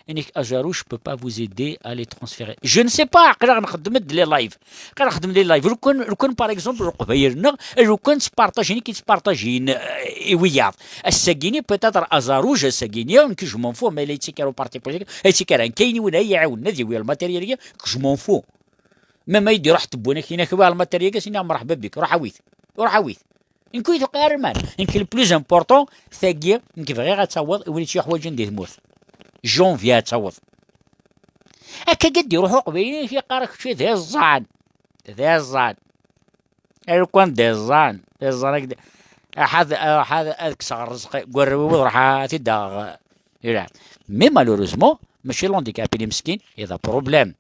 inek: "Azarou, je peux pas vous aider à les transférer." Je ne sais pas, aql-aɣ nxeddem-d les lives. Aql-aɣ nxeddem les lives. Lukan, lukan, par exemple, Leqbayel-nneɣ, lukan ttpartajin, i k-ttpartajin, euh, i wiyaḍ. Ass-agi-ni, peut-être, Azarouj, ass-agi-ni, nekk je m'en fous, ma yella yettikkar au parti politique, yettikkar kan, ayen i win ay iɛawnen ad yawi lmatéryal-agi, je m'en fous. Même ay d-iruḥ tewwin-ak, inek: "Wa lmatéryal-agi", as-iniɣ: "Mṛeḥba bik, ruḥ awi-t, ruḥ awi-t." Nekk ur yi-tuqiɛ ara lmal. Nekk le plus important, tagi, nekk bɣiɣ ad taweḍ i win i tt-yuḥwaǧen di tmurt. Janvier ad taweḍ. Akka i d-iruḥ uqbayli, i yeqqar-ak kečč d iẓẓan. D iẓẓan. Lukan d iẓẓan. D iẓẓan, ad, ad, ad kkseɣ rrezq deg warraw-iw, ad ruḥeɣ ad t-id-aɣeɣ. Ila. Mais malheureusement, mačči l'handicapé-nni meskin i d aproblème.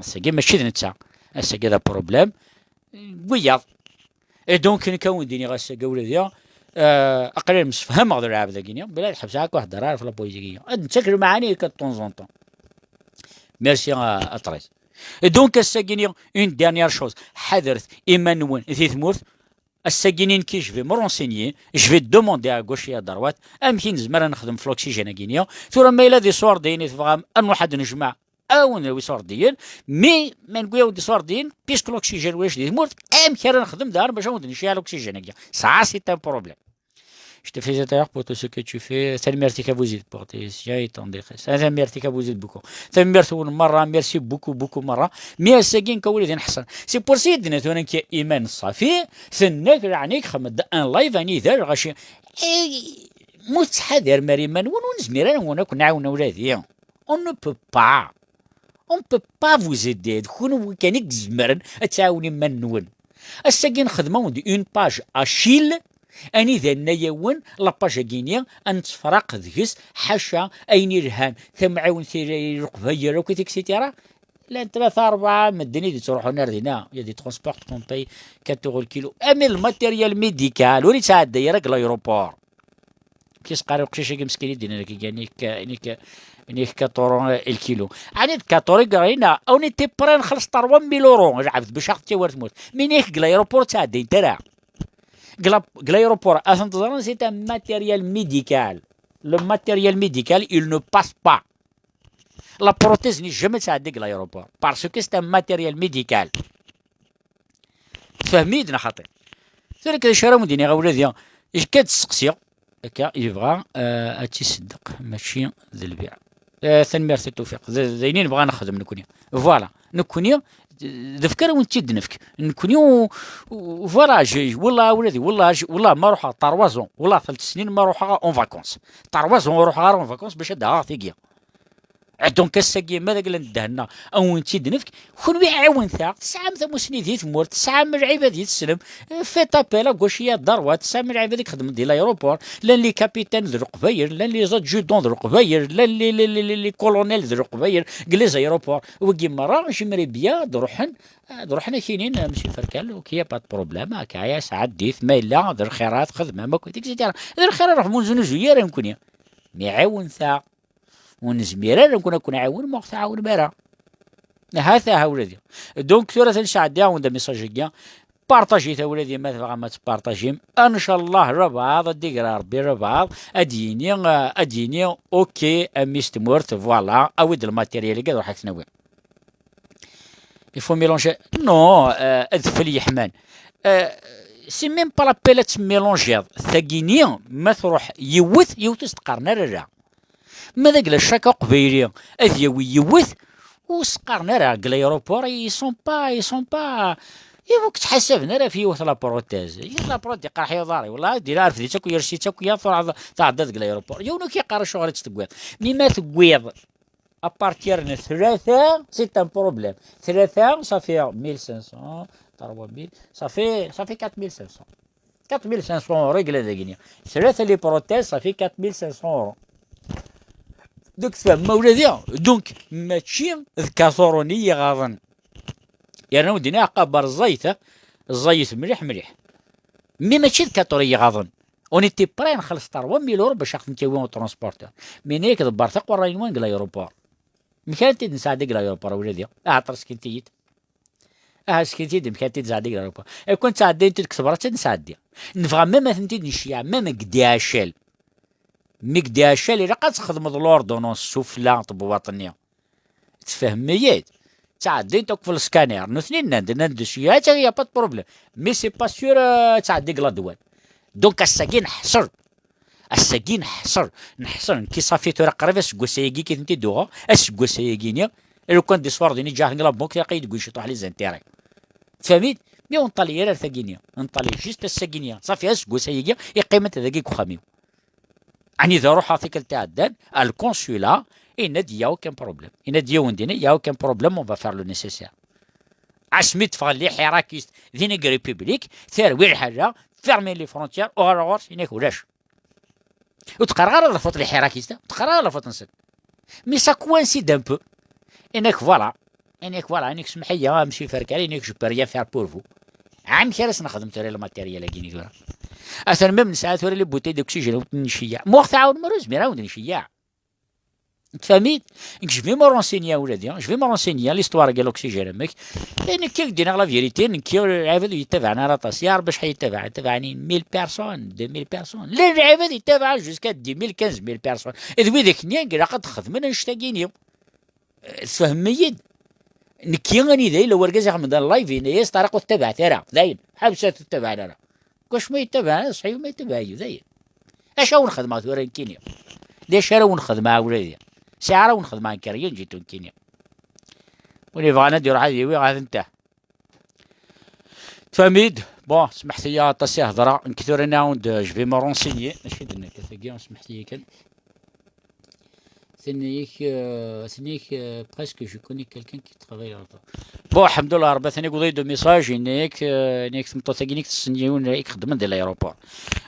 Ass-agi mačči d netta. Ass-agi d aproblème n wiyaḍ. Et donc, nekk a wen-d-iniɣ ass-agi ula d ya, euh, aql-i msefhameɣ d lɛebd-agi-ni, bla ad ḥebseɣ akk heddreɣ ara ɣef la politique-agi. Ad nettak lemɛani akka de temps en temps. Merci, euh, à très. Et donc, ass-agi-ni, une dernière chose. Ḥadret iman-nwen di tmurt. Ass-agi-ni, nekki, je vais me renseigner, je vais demander à gauche et à droite, amek i nezmer ad nexdem f l'oxygène-agi-ni. Tura, ma yella d iṣurdiyen i tebɣam, ad nruḥ ad nejmeɛ, ad wen-nawi iṣurdiyen, mais ma newwi-awen-d iṣurdiyen, puisque l'oxygène ulac di tmurt, amek ara nexdem daɣen bac ad wen-d-nceyyeɛ l'oxygène-agi? Ça, c'est un problème. Je te félicite d'ailleurs pour tout ce que tu fais. Tanemmirt-ik a Buzid pour tes soins et ton détresse. Tanemmirt-ik a Buzid beaucoup. Tanemmirt-nwen merra, merci beaucoup, beaucoup merra. Mais ass-agi nekk ula d ineḥṣan. C'est pour ça i d-nnan tura nekk iman ṣafi, tenna-k leɛni xdem-d un live anida lɣaci. Eh, ma ur tettḥadarem ara iman-nwen, ur nezmir ara ad ken-nɛawen ula d i. On ne peut pas. On ne peut pas vous aider. D kunwi kan i izemren ad tɛawen iman-nwen. Ass-agi nxedm-awen-d une page Achille, anida nenna-yawen la page-agi-ni ad nettefraq deg-s, ḥaca ayen ilhan, tamɛiwent i Leqbayel akk, et cetera. Llan tlata, rebɛa medden i d-ittruḥun ar dinna. Il y a des transports qu'on paye quatre euros le kilo. Ami le matériel médical, ur yettɛedday ara deg l'aéroport. Kis qari uqcic-agi meskin i d-yenna nekk, nekk, nekk, nekk quatre euros le kilo. Ɛni d quatre euros i yeɣrin? On était prêt ad nxelleṣ trois mille euros, lɛebd bac aɣ-t-yawi ar tmurt. Mais nekk deg l'aéroport ur ttɛeddayent ara. Deg la-, deg l'aéroport, ad ten-teẓrem, c'est un matériel médical. Le matériel médical, il ne passe pas. La prothèse n'est jamais tɛeddi deg l'aéroport. Parce que c'est un matériel médical. Tfehmem-iyi-d neɣ xaṭi? Tura kan d acu ara wen-d-iniɣ a wladi, akka d-steqsiɣ, akka yebɣa, euh, ad tt-iseddeq, mačči d lbiɛ. Euh, tanemmirt a Tuffiq. D, d ayen i nebɣa nexdem nekkni. Voilà. Nekkni, d, d afk ara wen-tt-id-nefk. Nekkni, u-, u-, voilà, je, wallah a wladi, wallah, je, wallah, ma ruḥeɣ trois ans, wallah, telt snin ma ruḥeɣ en vacances. Trois ans ur ruḥeɣ ara en vacances bac ad d-aɣeɣ tigi. Ah, donc ass-agi, ma d agla n ddehn-nneɣ, a wen-tt-id-nefk, kenwi ɛiwnet-aɣ, tesɛam tamussni di tmurt, tesɛam lɛibad i tessnem, faites appel à gauche et à droite, tesɛam lɛibad i ixeddmen di l'aéroport, llan les capitaines d Leqbayel, llan les adjudants d Leqbayel, llan les, les, les, les, les colonels d Leqbayel, deg les aéroports, wigi merra, j'aimerais bien ad ruḥen, ad ruḥen ad k-inin, Monsieur Ferkal, ok, y a pas de problème, akka, ya sɛeddit, ma yella d lxirat, xedmem akk, et cetera. D lxir ad ruḥem, ur neznuzu ara nekkni. Mais ɛiwnet-aɣ. Ur nezmir ara nekkni ad ken-nɛiwen ma ur ɣ-tɛawnem ara. Hata ha ula d. Donc tura ad nesɛeddi-awen-d amisaj-agi. Partagit a wladi ma tebɣam ad tpartagim. Ncallah rabaɛḍ ad d-iger Rebbi rabaɛḍ, ad d-yini, ad d-yini ok, a mmi-s n tmurt, voilà, awi-d lmatéryel-agi ad ruḥ ak-t-nawi. Il faut mélanger. Non, euh, adfel yeḥman. Euh, c'est même pas la peine ad temmélangiḍ. Tagini ma truḥ yiwet, yiwet ur s-d-qqaren ara ra. Ma d agla chaque aqbayli ad yawi yiwet, ur s-qqaren ara deg l'aéroport, ils sont pas, ils sont pas, il faut ttḥasaben ara ɣef yiwet la prothèse. Yiwet la prothèse iqerḥ-iyi uḍar-iw, والله diri arfed-itt akk, yers-itt akk, ya tɛedda deg l'aéroport. Yiwen ur k-yeqqar acuɣer i tt-tewwiḍ. Mi ma tewwiḍ à partir n tlata, c'est un problème. Tlata, ça fait mille cinq cents, trois mille, ça fait, ça fait quatre mille cinq cents. Quatre mille cinq cents euros i yella dagini. Tlata les prothèses, ça fait quatre mille cinq cents euros. Donc, tfehmem a wladi? Donc, mačči d quatre euros-nni i yi-iɣaḍen. Yerna ur d-nniɣ aqabar ẓẓayet, eh? Ẓẓayet mliḥ, mliḥ. Mais mačči d quatre euros i yi-iɣaḍen. On était prêt ad nxelleṣ trois mille euros bac ad ɣ-tent-yawi au transporteur. Mais nekk ḍebbreɣ taqerray-nwen deg l'aéroport. Amek ara tent-id-nesɛeddi deg l'aéroport a wladi? Ahat teskint-iyi-d. Aha, sken-t-id amek ara tent-id-nesɛeddi deg l'aéroport. Ad kent-sɛeddint-id deg tebrat ad nesɛeddi. Nebɣa même ad tent-id-nceyyeɛ, même deg D H L. Mi deg D H L ilaq ad txedmeḍ l'ordonnance sufella n tebwaṭ-nni. Tfehmem-iyi-d? Ttɛeddint akk f le scanner. Nutni nnan-d, nnan-d, il y a pas de problème. Mais c'est pas sûr, euh, ad tɛeddi deg la douane. Donc ass-agi neḥṣel. Ass-agi neḥṣel, neḥṣel. Nekki ṣafi tura qrib aseggas-ayagi i tent-id-uɣeɣ, aseggas-ayagi-ni, lukan d ṣṣwar din i ǧǧiɣ-ten deg la banque, ilaq-iyi deg ciṭuḥ les intérêts. Tfehmit? Mi ur nṭali ara ar tagi-ni, nṭali juste ass-agi-ni. Ṣafi aseggas-ayagi i qqiment dagi deg uxxam-iw. Anida ruḥeɣ tikkelt iɛeddan, ar le consulat, yenna-d, il y a aucun problème. Yenna-d yiwen dinna, il y a aucun problème, on va faire le nécessaire. Asmi d-ffɣen les hirakistes din deg République, terwi lḥala, fermer les frontières, uɣaleɣ ɣur-s, yenna-k ulac. Ur d-qqareɣ ara la faute les hirakistes, ur d-qqareɣ ara la faute-nsen. Mais ça coïncide un peu. Yenna-k voilà. Yenna-k voilà, yenna-k semḥ-iyi, a monsieur Ferkal, yenna-k je peux rien faire pour vous. Amek ara s-nexdem tura le matériel-agi-ni tura? Atan même nesɛa tura les bouteilles d'oxygène ur ten-nceyyeɛ. Ma ur ɣ-tɛawnem ara ur nezmir ara ad wen-d-nceyyeɛ. Tfehmit? Nekk je vais me renseigner a wladi, je vais me renseigner l'histoire-agi n l'oxygène amek. Eh, nekki ad k-d-iniɣ la vérité, nekki lɛibad ur yi-ttabaɛen ara aṭas. Ya Rebbi acḥal i yi-ttabaɛen? Ttabaɛen-iyi mille personnes, deux mille personnes. Llan lɛibad yettabaɛen jusqu'à dix mille, quinze mille personnes. D widak-nni i ilaq ad xedmen annect-agi-ni. Eh, tfehmem-iyi-d? Nekki anida yella urgaz ixedmen-d live, yenna-yas Ṭariq ur ttabaɛet ara. Dayen, ḥebset ur ttabaɛen ara. Kacma yettabaɛ, ṣṣeḥ-iw ma yettabaɛ-iyi, dayen. Acu ara wen-xedmeɣ tura nekkini? D acu ara wen-xedmeɣ a wladi? Sɛiɣ ara wen-xedmeɣ nekk rien du tout nekkini. Win yebɣan ad iruḥ ad yawi ɣer tentah. Tfehmit? Bon, smeḥt-iyi aṭas i hedreɣ. Nekk tura nɛawed, je vais me renseigner. Acu i d-nekk, tagi, smeḥt-iyi kan. Tenna-yak, euh, tenna-yak, euh, presque je connais quelqu'un qui travaille là-bas. Bon, alḥemdulillah, Rebbi atan yewweḍ-iyi-d umisaj, yenna-yak, euh, yenna-yak tmeṭṭut-agi-nek tessen yiwen i ixeddmen di l'aéroport.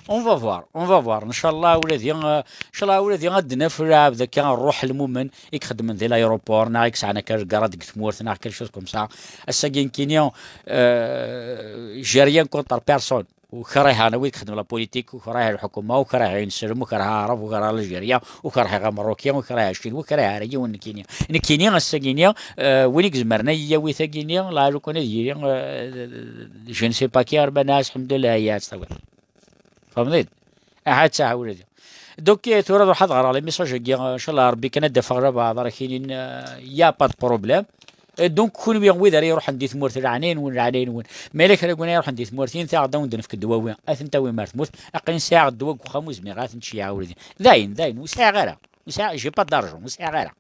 On va voir, on va voir. Ncallah ula di, euh, ncallah ula di ad d-naf lɛebd akka, ṛṛuḥ lmumen i ixeddmen di l'aéroport, neɣ i yesɛan akka lgarat deg tmurt, neɣ quelque chose comme ça. Ass-agi nekkini, euh, j'ai rien contre personne. Ur kriheɣ wid ixeddmen la politique, ur kriheɣ lḥukuma, ur kriheɣ ineslem, ur kriheɣ aɛrab, ur kriheɣ l'Algérien, ur kriheɣ ameṛṛuki, ur kriheɣ accinwa, ur kriheɣ ara yiwen nekkini. Nekkini ass-agi-ni, euh, win i izemren ad yi-yawi tagi-ni, la, lukan ad yili, euh, je ne sais pas qui, ar ma nɛas, alḥemdulillah, ya ad tt-tawiḍ. Tfehmeḍ-id? Aha, ttah, a wladi. Donc, eh, tura ad ruḥeɣ ad ɣreɣ les messages-agi, eh, ncallah Rebbi kan ad d-afeɣ lɛebd ara k-inin, eh, y a pas de problème. Eh, donc, kunwi wid ara iruḥen di tmurt, leɛnaya-nwen, leɛnaya-nwen. Ma yella kra n win ara iruḥen di tmurt, init-aɣ-d ad wen-d-nefk ddwawi, ad ten-tawim ar tmurt. Aql-in sɛiɣ ddwa deg uxxam, ur zmireɣ ad ten-nceyyeɛ a wladi. Dayen, dayen, ur sɛiɣ ara. Ur sɛiɣ, j'ai pas d'argent, ur sɛiɣ ara.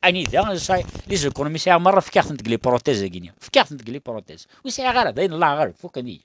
Anida, ça, les économies sɛiɣ merra, fkiɣ-tent deg les prothèses-agi-ni. Fkiɣ-tent deg les prothèses. Ur sɛiɣ ara, dayen, Allah ɣer, fuken-iyi.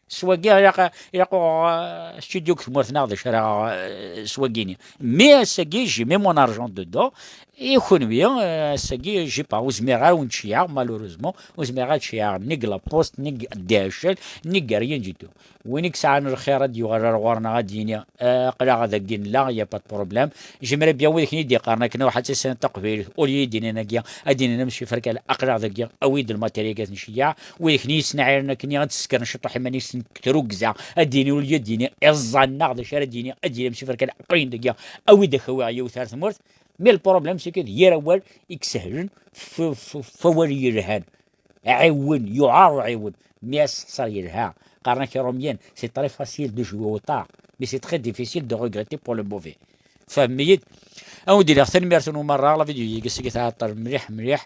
S wagi, ilaq, ilaq uɣeɣ, euh, studio deg tmurt-nneɣ, d acu ara, euh, s wagini. Mais ass-agi, j'ai mis mon argent dedans. I kunwi, euh, ass-agi, j'ai pas, ur zmireɣ ara wen-nceyyeɛ, malheureusement, ur zmireɣ ad nceyyeɛ ni deg la poste, ni deg D H L, ni deg rien du tout. Win i yesɛan lxir ad yuɣal ar ɣur-neɣ ad d-yini, euh, aql-aɣ dagi nella, y a pas de problème. J'aimerais bien wid akken i d-yeqqaren akken ruḥ ad tissineḍ taqbaylit, au lieu i d-inin agi, ad d-inin am Sifrek, aql-aɣ dagi, awi-d lmatéryel ad t-nceyyeɛ. Wid akken i yesnɛiren akken ad d-ssekren ciṭuḥ iman-nsen deg trugza, ad d-yini, au lieu ad d-yini iẓẓan-nneɣ, d acu ara d-yini, ad d-yini am Sifrek, aql-in dagi, awi-d ad k-awiɣ yiwet ar tmurt. Mais le problème, c'est que d yir awal i isehlen f, f, f awal yelhan. Ɛiwen, yuɛer uɛiwen. Mi as-teḥṣer yelha. Qqaren-ak Irumyen, c'est très facile de jouer au tard, mais c'est très difficile de regretter pour le mauvais. Tfehmem-iyi-d? Ad wen-d-iniɣ tanemmirt-nwen merra, la vidéo-agi seg tɛeṭṭel mliḥ, mliḥ.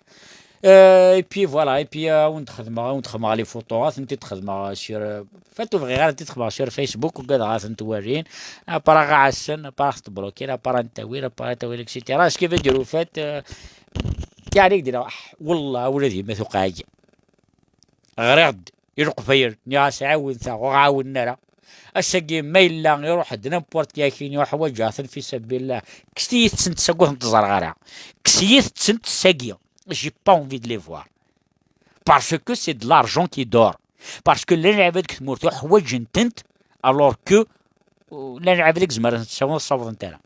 Euh, et puis voilà, et puis euh, ad wen-d-xedmeɣ, ad wen-d-xedmeɣ les photos, ad tent-id-xedmeɣ sur, euh, fatu bɣiɣ ara tent-id-xedmeɣ sur Facebook, ugadeɣ ad tent-walin, après ad ɣ-ɛassen, après ad ɣ-tent-blokin, après ad tent-awin, après ad tent-awin, et cetera. Ce qui veut dire, au fait, euh, yeɛni, ad k-d-iniɣ, ah, wellah, ula d yemma tuqeɛ-agi. Ɣriɣ-d i Leqbayel, nniɣ-as ɛiwen-aɣ, ur ɣ-ɛawnen ara. Ass-agi, ma yella iruḥ-d n'importe qui, akini uḥwaǧeɣ-ten fi sabilillah, kkset-iyi-tent seg ur tent-ẓerreɣ ara. Kkes-iyi-tent sagi. J'ai pas envie de les voir. Parce que c'est de l'argent qui dort. Parce que llan lɛibad deg tmurt uḥwaǧen-tent, alors que, euh, llan lɛibad i izemren ad tent-awin, ur ssawḍent ara.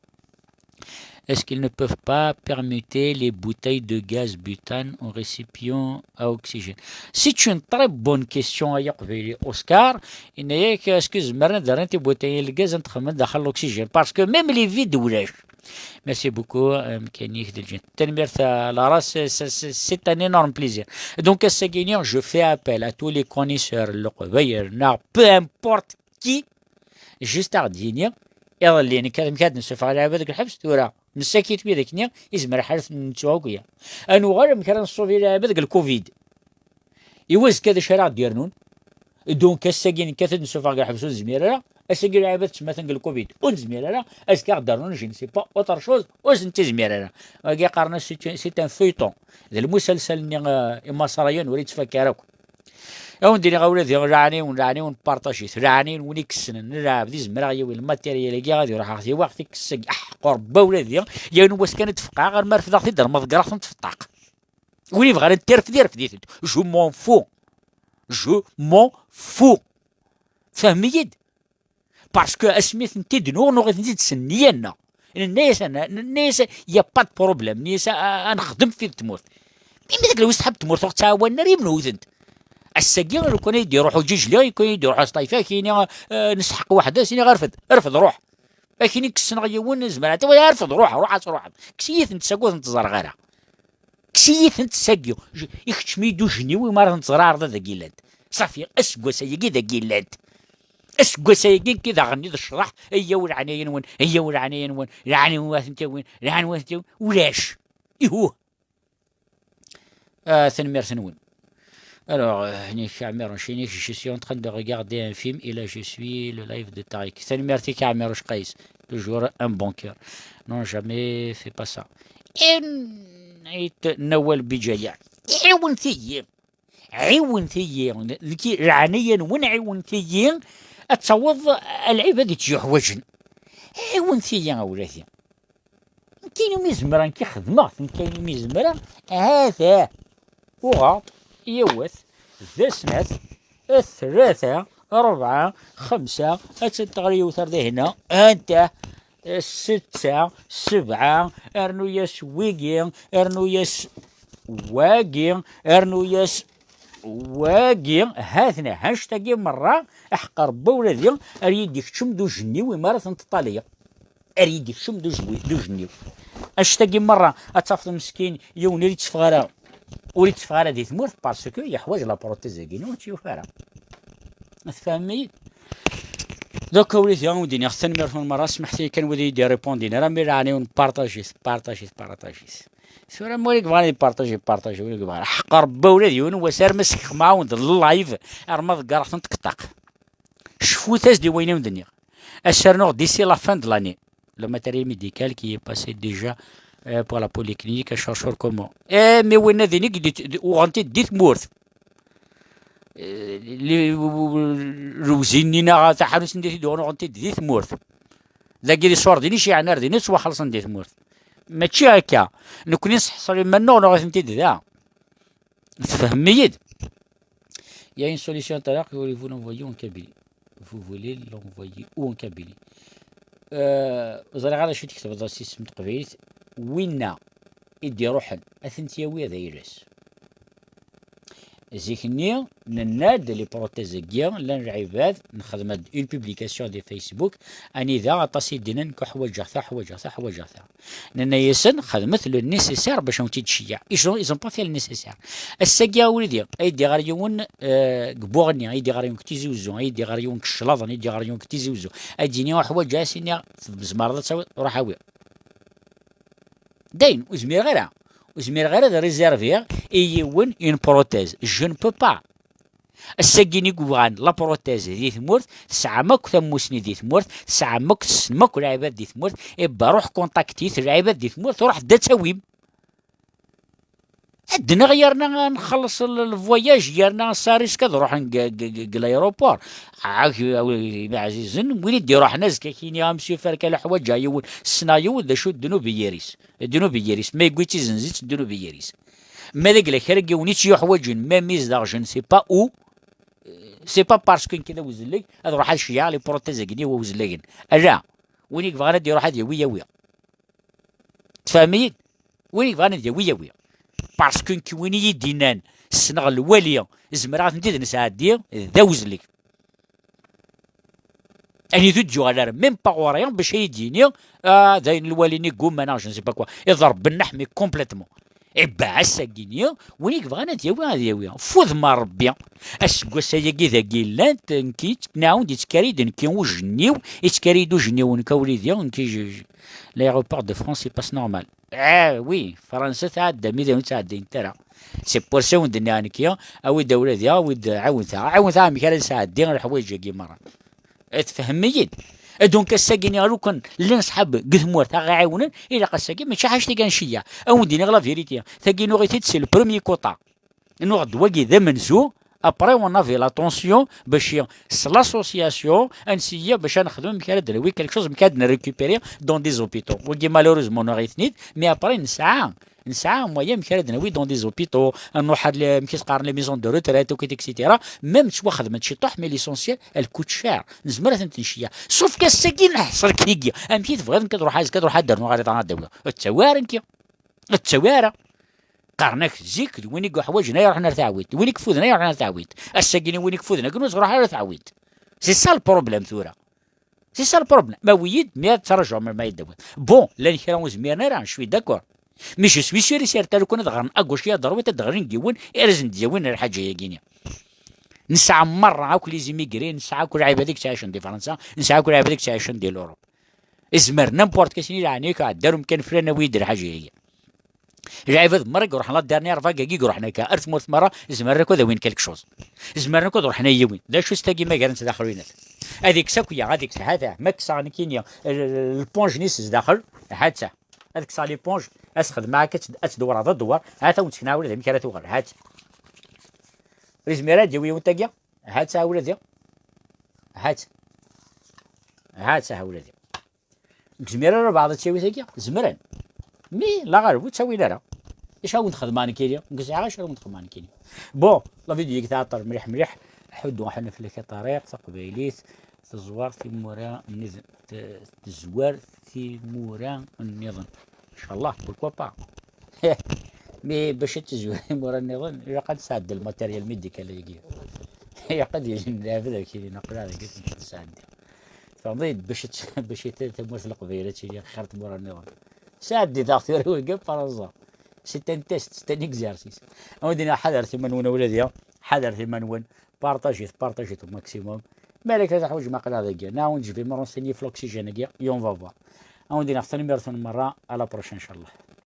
Est-ce qu'ils ne peuvent pas permuter les bouteilles de gaz butane en récipient à oxygène? C'est une très bonne question, ay aqbayli Oscar. Yenna-yak, est-ce que zemren ad rren tibutay n lgaz ad xedmen daxel l'oxygène? Parce que même les vides ulac. Merci beaucoup, euh, Mkanik de Lgin. Tanemmirt a Lara, c'est, c'est, c'est, c'est un énorme plaisir. Donc, ass-agi, je fais appel à tous les connaisseurs, Leqbayel, neɣ peu importe qui, juste ad ɣ-d-yini, iḍelli, nekk ad, nekk ad d-nessufeɣ lɛibad deg lḥebs, tura, msakit widak-nni, izmer ḥal ad ten-nettu akk ya. Ad nuɣal, amek ara nessufeɣ lɛibad deg lcovid? I wazekka d acu ara ɣ-d-yernun? Donc, ass-agi nekkat ad nessufeɣ deg lḥebs ur nezmir ara, ass-agi lɛibad ttmaten deg lcovid ur nezmir ara, azekka ad ɣ-d-rnun, je ne sais pas, autre chose, ur s-nettizmir ara. Wagi qqaren-as c'est un, c'est un feuilleton. D lmusalsal-nni, euh, imaṣriyen ur yettfakka ara akk. Ad wen-d-iniɣ a wladi, leɛni-wen, leɛni-wen, partajit, leɛni-wen win i yessnen, lɛebd izmer ad ɣ-yawi lmateryal-agi, ad iruḥ ad ɣ-t-yawi, ad ɣ-t-ikkes seg, ah, qurba a wladi, yiwen wass kan ad d-tfeqqeɛ, arma refdeɣ-t-id, arma ḍeggreɣ-tent tfeṭṭaq. Win yebɣan ad t-irfed, irfed-itent. Je m'en fous. Je m'en fous. Tfehmem-iyi-d? Parce que asmi tent-id-nuɣ, nuɣ-itent-id s nniya-nneɣ. Nenna-yas, nenna-yas, y a pas de problème, nenna-yas a, a, a nexdem fi tmurt. Imi deg lwis tḥab tmurt ur ɣ-ttɛawanen ara, imnewten-t. Ass-agi, lukan ay d-iruḥ uǧijli, lukan ay d-iruḥ s ṭayfa, kini, eh, nesḥeq waḥed, as-iniɣ rfed, rfed, ruḥ. Akini kksen-aɣ yiwen, nezmer ad t-, wala rfed, ruḥ, ruḥ, ad truḥeḍ. Kkes-iyi-tent sagi ur tent-ẓerreɣ ara. Kkes-iyi-tent sagi. I keččem-iyi-d ujenniw imi ara tent-ẓreɣ, ɛreḍ ad dagi llant. Safi, aseggas-ayagi dagi llant. Aseggas-ayagi nekk i d aɣenni d ccḍeḥ, ayyaw leɛnaya-nwen, ayyaw leɛnaya-nwen, leɛnaya-nwen ad tent-awin, leɛnaya-nwen ad tent-awin, ulac. Ihuh. Ah, tanemmirt-nwen. Alors, euh, Nick Amirouche, Nick, je suis en train de regarder un film et là je suis le live de Tariq. Tanemmirt-ik a Amirouche Qaïs, toujours un bon cœur. Non, jamais fais pas ça. Et Nawal Bijaya, ɛiwnet-iyi, ɛiwnet-iyi, leɛnaya-nwen, ɛiwnet-iyi ad taweḍ a lɛibad i tt-yuḥwaǧen. Ɛiwnet-iyi a wladi. Nekkin umi zemreɣ, nekki xedmeɣ-t, nekkin umi zemreɣ, ha-t-a. Uɣeɣ-t, yiwet, d snat, tlata, rebɛa, xemsa, attan teɣli yiwet ar dihna, anta, setta, sebɛa, rnu-yas wigi, rnu-yas wagi, rnu-yas wagi, ha-ten-a, annect-agi merra, aḥeqq Rebbi ula d i, ar yi-d-ikcem d ujenniw imi ara ten-ṭṭaliɣ. Ar yi-d-ikcem d ujenwi-, d ujenniw. Annect-agi merra, ad tafeḍ meskin, yiwen ur yetteffeɣ ara, ur yetteffeɣ ara di tmurt, parce que yeḥwaǧ la prothèse-agi-inu, ur tt-yufi ara. Tfehmem-iyi-d? Donc, a wlidi, a wen-d-iniɣ tanemmirt-nwen merra, smeḥt-iyi kan wid i yi-d-irrépondin ara, mi leɛnaya-wen, partajit, partajit, partajit. Tura, ma ur yebɣi ad ipartaji, ipartaji, ur yebɣi ara. Ḥeqq Rebbi ula d yiwen wass, arma skexmeɣ-awen-d live, arma ḍeggreɣ-tent deg ṭṭaq. Cfut-as-d i wayen i wen-d-nniɣ. Ad s-rnuɣ d'ici la fin de l'année. Le matériel médical qui est passé déjà, euh, pour la polyclinique, à chercher comment. Eh, mais winna din i d-, uɣen-t-id di tmurt. Eh, li-, lewzin-nni neɣ taḥanut-nni i t-id-uɣen, uɣen-t-id di tmurt. Dagi d iṣurdiyen i ceyyɛen ar din, ad ttwaxelṣen di tmurt. Mačči akka. Nekni nseḥṣel iman-nneɣ, nuɣ-iten-id da. Tfehmem-iyi-d? Il y a une solution à Tariq, voulez-vous l'envoyer en Kabylie? Vous voulez l'envoyer où en Kabylie? Euh, ur ẓriɣ ara acu i d-tketbeḍ s isem n teqbaylit. Winna i d-iruḥen, ad tent-yawi ad aylas. Zik-nni, nenna-d les prothèses-agi, llan lɛibad, nexdem-d une publication di Facebook, anida aṭas i d-nnan nekk ḥwaǧeɣ ta, ḥwaǧeɣ ta, ḥwaǧeɣ ta. Nenna-yasen xedmet le nécessaire bac ad wen-tt-id-ceyyeɛ. Ils ont, ils ont pas fait le nécessaire. Ass-agi a wlidi, ay d-iɣer yiwen, eh, deg Buɣni, ay d-iɣer yiwen deg Tizi Uzzu, ay d-iɣer yiwen deg Cclaḍen, ay d-iɣer yiwen deg Tizi Uzzu, ay d-yini uḥwaǧeɣ, as-iniɣ tzemreḍ ad tawiḍ, ruḥ awi. Dayen, ur zmireɣ ara. Ur zmireɣ ara ad réserviɣ i yiwen une prothèse. Je ne peux pas. Ass-agi i yebɣan la prothèse di tmurt, tesɛam akk tamusni di tmurt, tesɛam akk, tessnem akk lɛibad di tmurt, ibba ruḥ contactit lɛibad di tmurt, ruḥ-d ad tawim. Ad d-naɣ yerna ad nxelleṣ l-, le voyage, yerna ça risque ad ruḥen g, g, g, g l'aéroport. Ag, a wi-, iɛzizen, win i d-iruḥen azekka kini, a monsieur Ferka, la ḥwaǧeɣ yiwen, ssneɣ yiwen, d acu ddnub i yir-is. Ddnub i yir-is, ma yewwi d tizenzit, ddnub i yir-is. Ma d agla kra n yiwen i tt-yuḥwaǧen, même yezdeɣ je ne sais pas où, c'est pas parce que nekk d awezleg, ad ruḥ ad ceyyɛeɣ les prothèses-agi i wawezlagen. Ala, win i yebɣan ad d-iruḥ ad yawi, yawi. Tfehmem-iyi-d? Win yebɣan ad yawi, yawi. Parce que nekk win i yi-d-innan ssneɣ lwali, zemreɣ ad tent-id-nesɛeddi, d awezleg. Anida ur d-yuɣal ara, même pas ɣur-i, bac ad yi-d-yini, ah, d ayen lwali-nni ggumma neɣ je ne sais pas quoi. Iḍerb nneḥ, mais complètement. Ibba ass-agi-nni, win i yebɣan ad yawi, ad yawi. Fud ma Rebbi. Aseggas-agi dagi llant, nekki, nɛawed, yettkari-d nekki ujenniw, yettkari-d ujenniw, nekk a wlidi, nekki, je, je, l'aéroport de France, c'est pas normal. Ah, oui, Fransa tɛedda, mi d awen ttɛeddayent ara. C'est pour ça wen-d-nniɣ nekki, awi-d awladi, awi-d, ɛawen-aɣ, ɛawen-aɣ amek ara nesɛeddi leḥwayeǧ-agi merra. Eh, tfehmem-iyi-d? Eh, donc, ass-agi-nni, lukan llan ṣḥab deg tmurt ara ɣ-iɛiwnen, ilaq ass-agi, mačči ḥaca tagi ad nceyyeɛ. Ad wen-d-iniɣ la vérité. Tagi nuɣ-it-id, c'est le premier quota. Nuɣ-d wagi d amenzu, après on avait la tension, bac s l'association, ad nseyyi, bac ad nexdem amek ara d-nawi quelque chose, amek ara d-nrécupérer dans des hôpitaux. Wagi malheureusement nuɣ-iten-id, mais après nesɛa, nesɛa moyen amek ara d-nawi dans des hôpitaux, ad nruḥ ar les, amek i s-qqaren, les maisons de retraite, akk, et cetera. Même ttwaxedment ciṭuḥ, mais l'essentiel, elles coûtent cher. Nezmer ad tent-nceyyeɛ. Sauf que ass-agi neḥṣel kigi. Amek i tebɣiḍ nekk ad ruḥeɣ azekka, ad ruḥeɣ ad d-rnuɣ ɣer iḍan ad d-awiɣ? Ur tt-awi ara nekki. Ur tt-awi ara. Qqaren-ak zik d win i yuḥwaǧen ay ruḥen ar taɛwint, d win i ikfuden ay ruḥen ar taɛwint. Ass-agi-nni win i ikfuden akken ur ttruḥ ara taɛwint. C'est ça le problème tura. C'est ça le problème. Ma wiyid, mi ad ttṛaǧuɣ melmi ad yi-d-tawiḍ. Bon, llan kra ur zmiren ara, je suis d'accord. Mais je suis sûr et certain, lukan ad ɣren à gauche et à droite, ad d-ɣren deg yiwen, i ara sen-d-yawin lḥaǧa-agi-nni. Nesɛa merra akk les immigrés, nesɛa akk lɛibad i yettɛicen di Fransa, nesɛa akk lɛibad i yettɛicen di l'Europe. Izmer n'importe quel sini, leɛnaya-k, ɛeddi ar umkan flan, awi-d lḥaǧa-agi. Lɛibad merra i iruḥen la dernière vague-agi i iruḥen akka ar tmurt merra, zemren akk ad awin quelque chose. Zemren akk ad ruḥen ad yi-awin. D acu s tagi ma gren-tt daxel winat? Ad ikkes akk ya, ad ikkes, ha-t-a, ma kkseɣ nekkini, l-, l-, l'éponge-nni s zdaxel, ha-tt-a. Ad kkseɣ l'éponge, ad s-xedmeɣ akka, ad tt-, ad tt-dewreɣ d adewwer, ha-t-a wen-tt-knaɣ ula d amek ara tuɣal, ha-tt. Ur yezmir ad d-yawi yiwen tagi? Ha-tt-a ula d, ha-tt. Ha-tt-a ula d. Ur yezmir ara lbaɛḍ ad tt-yawi tagi? Zemren. Mi la ɣerb ur tt-awin ara. Acu ara wen-xedmeɣ nekkini? Nekk sɛiɣ acu ara wen-xedmeɣ nekkini. Bon, la vidéo-agi tɛeṭṭel mliḥ mliḥ. Ḥuddu ḥunn fell-ak a Ṭariq, taqbaylit teẓwar timura nniḍen. T-, tezwar timura nniḍen. Inchallah, pourquoi pas? Mais bac ad tezwar timura nniḍen, ilaq ad nesɛeddi le matériel médical-agi. Ilaq ad yili lɛebd akken aql-aɣ deg akken nesɛeddi. Tfehmeḍ-iyi-d, bac ad t-, bac ad t-, tamurt n Leqbayel ad tili xir tmura nniḍen. Sɛeddi daɣ tura wagi, par exemple. C'est un test, c'est un exercice. Ad wen-d-iniɣ ḥadret iman-nwen a wladi, ḥadret iman-nwen. Partagez-t, partagez-t au maximum. Malak ad teḥwaǧem aql-aɣ dagi. Nɛawen-d, je vais me renseigner f l'oxygène-agi, et on va voir. Ad wen-d-iniɣ tanemmirt-nwen merra, à la prochaine, inchallah.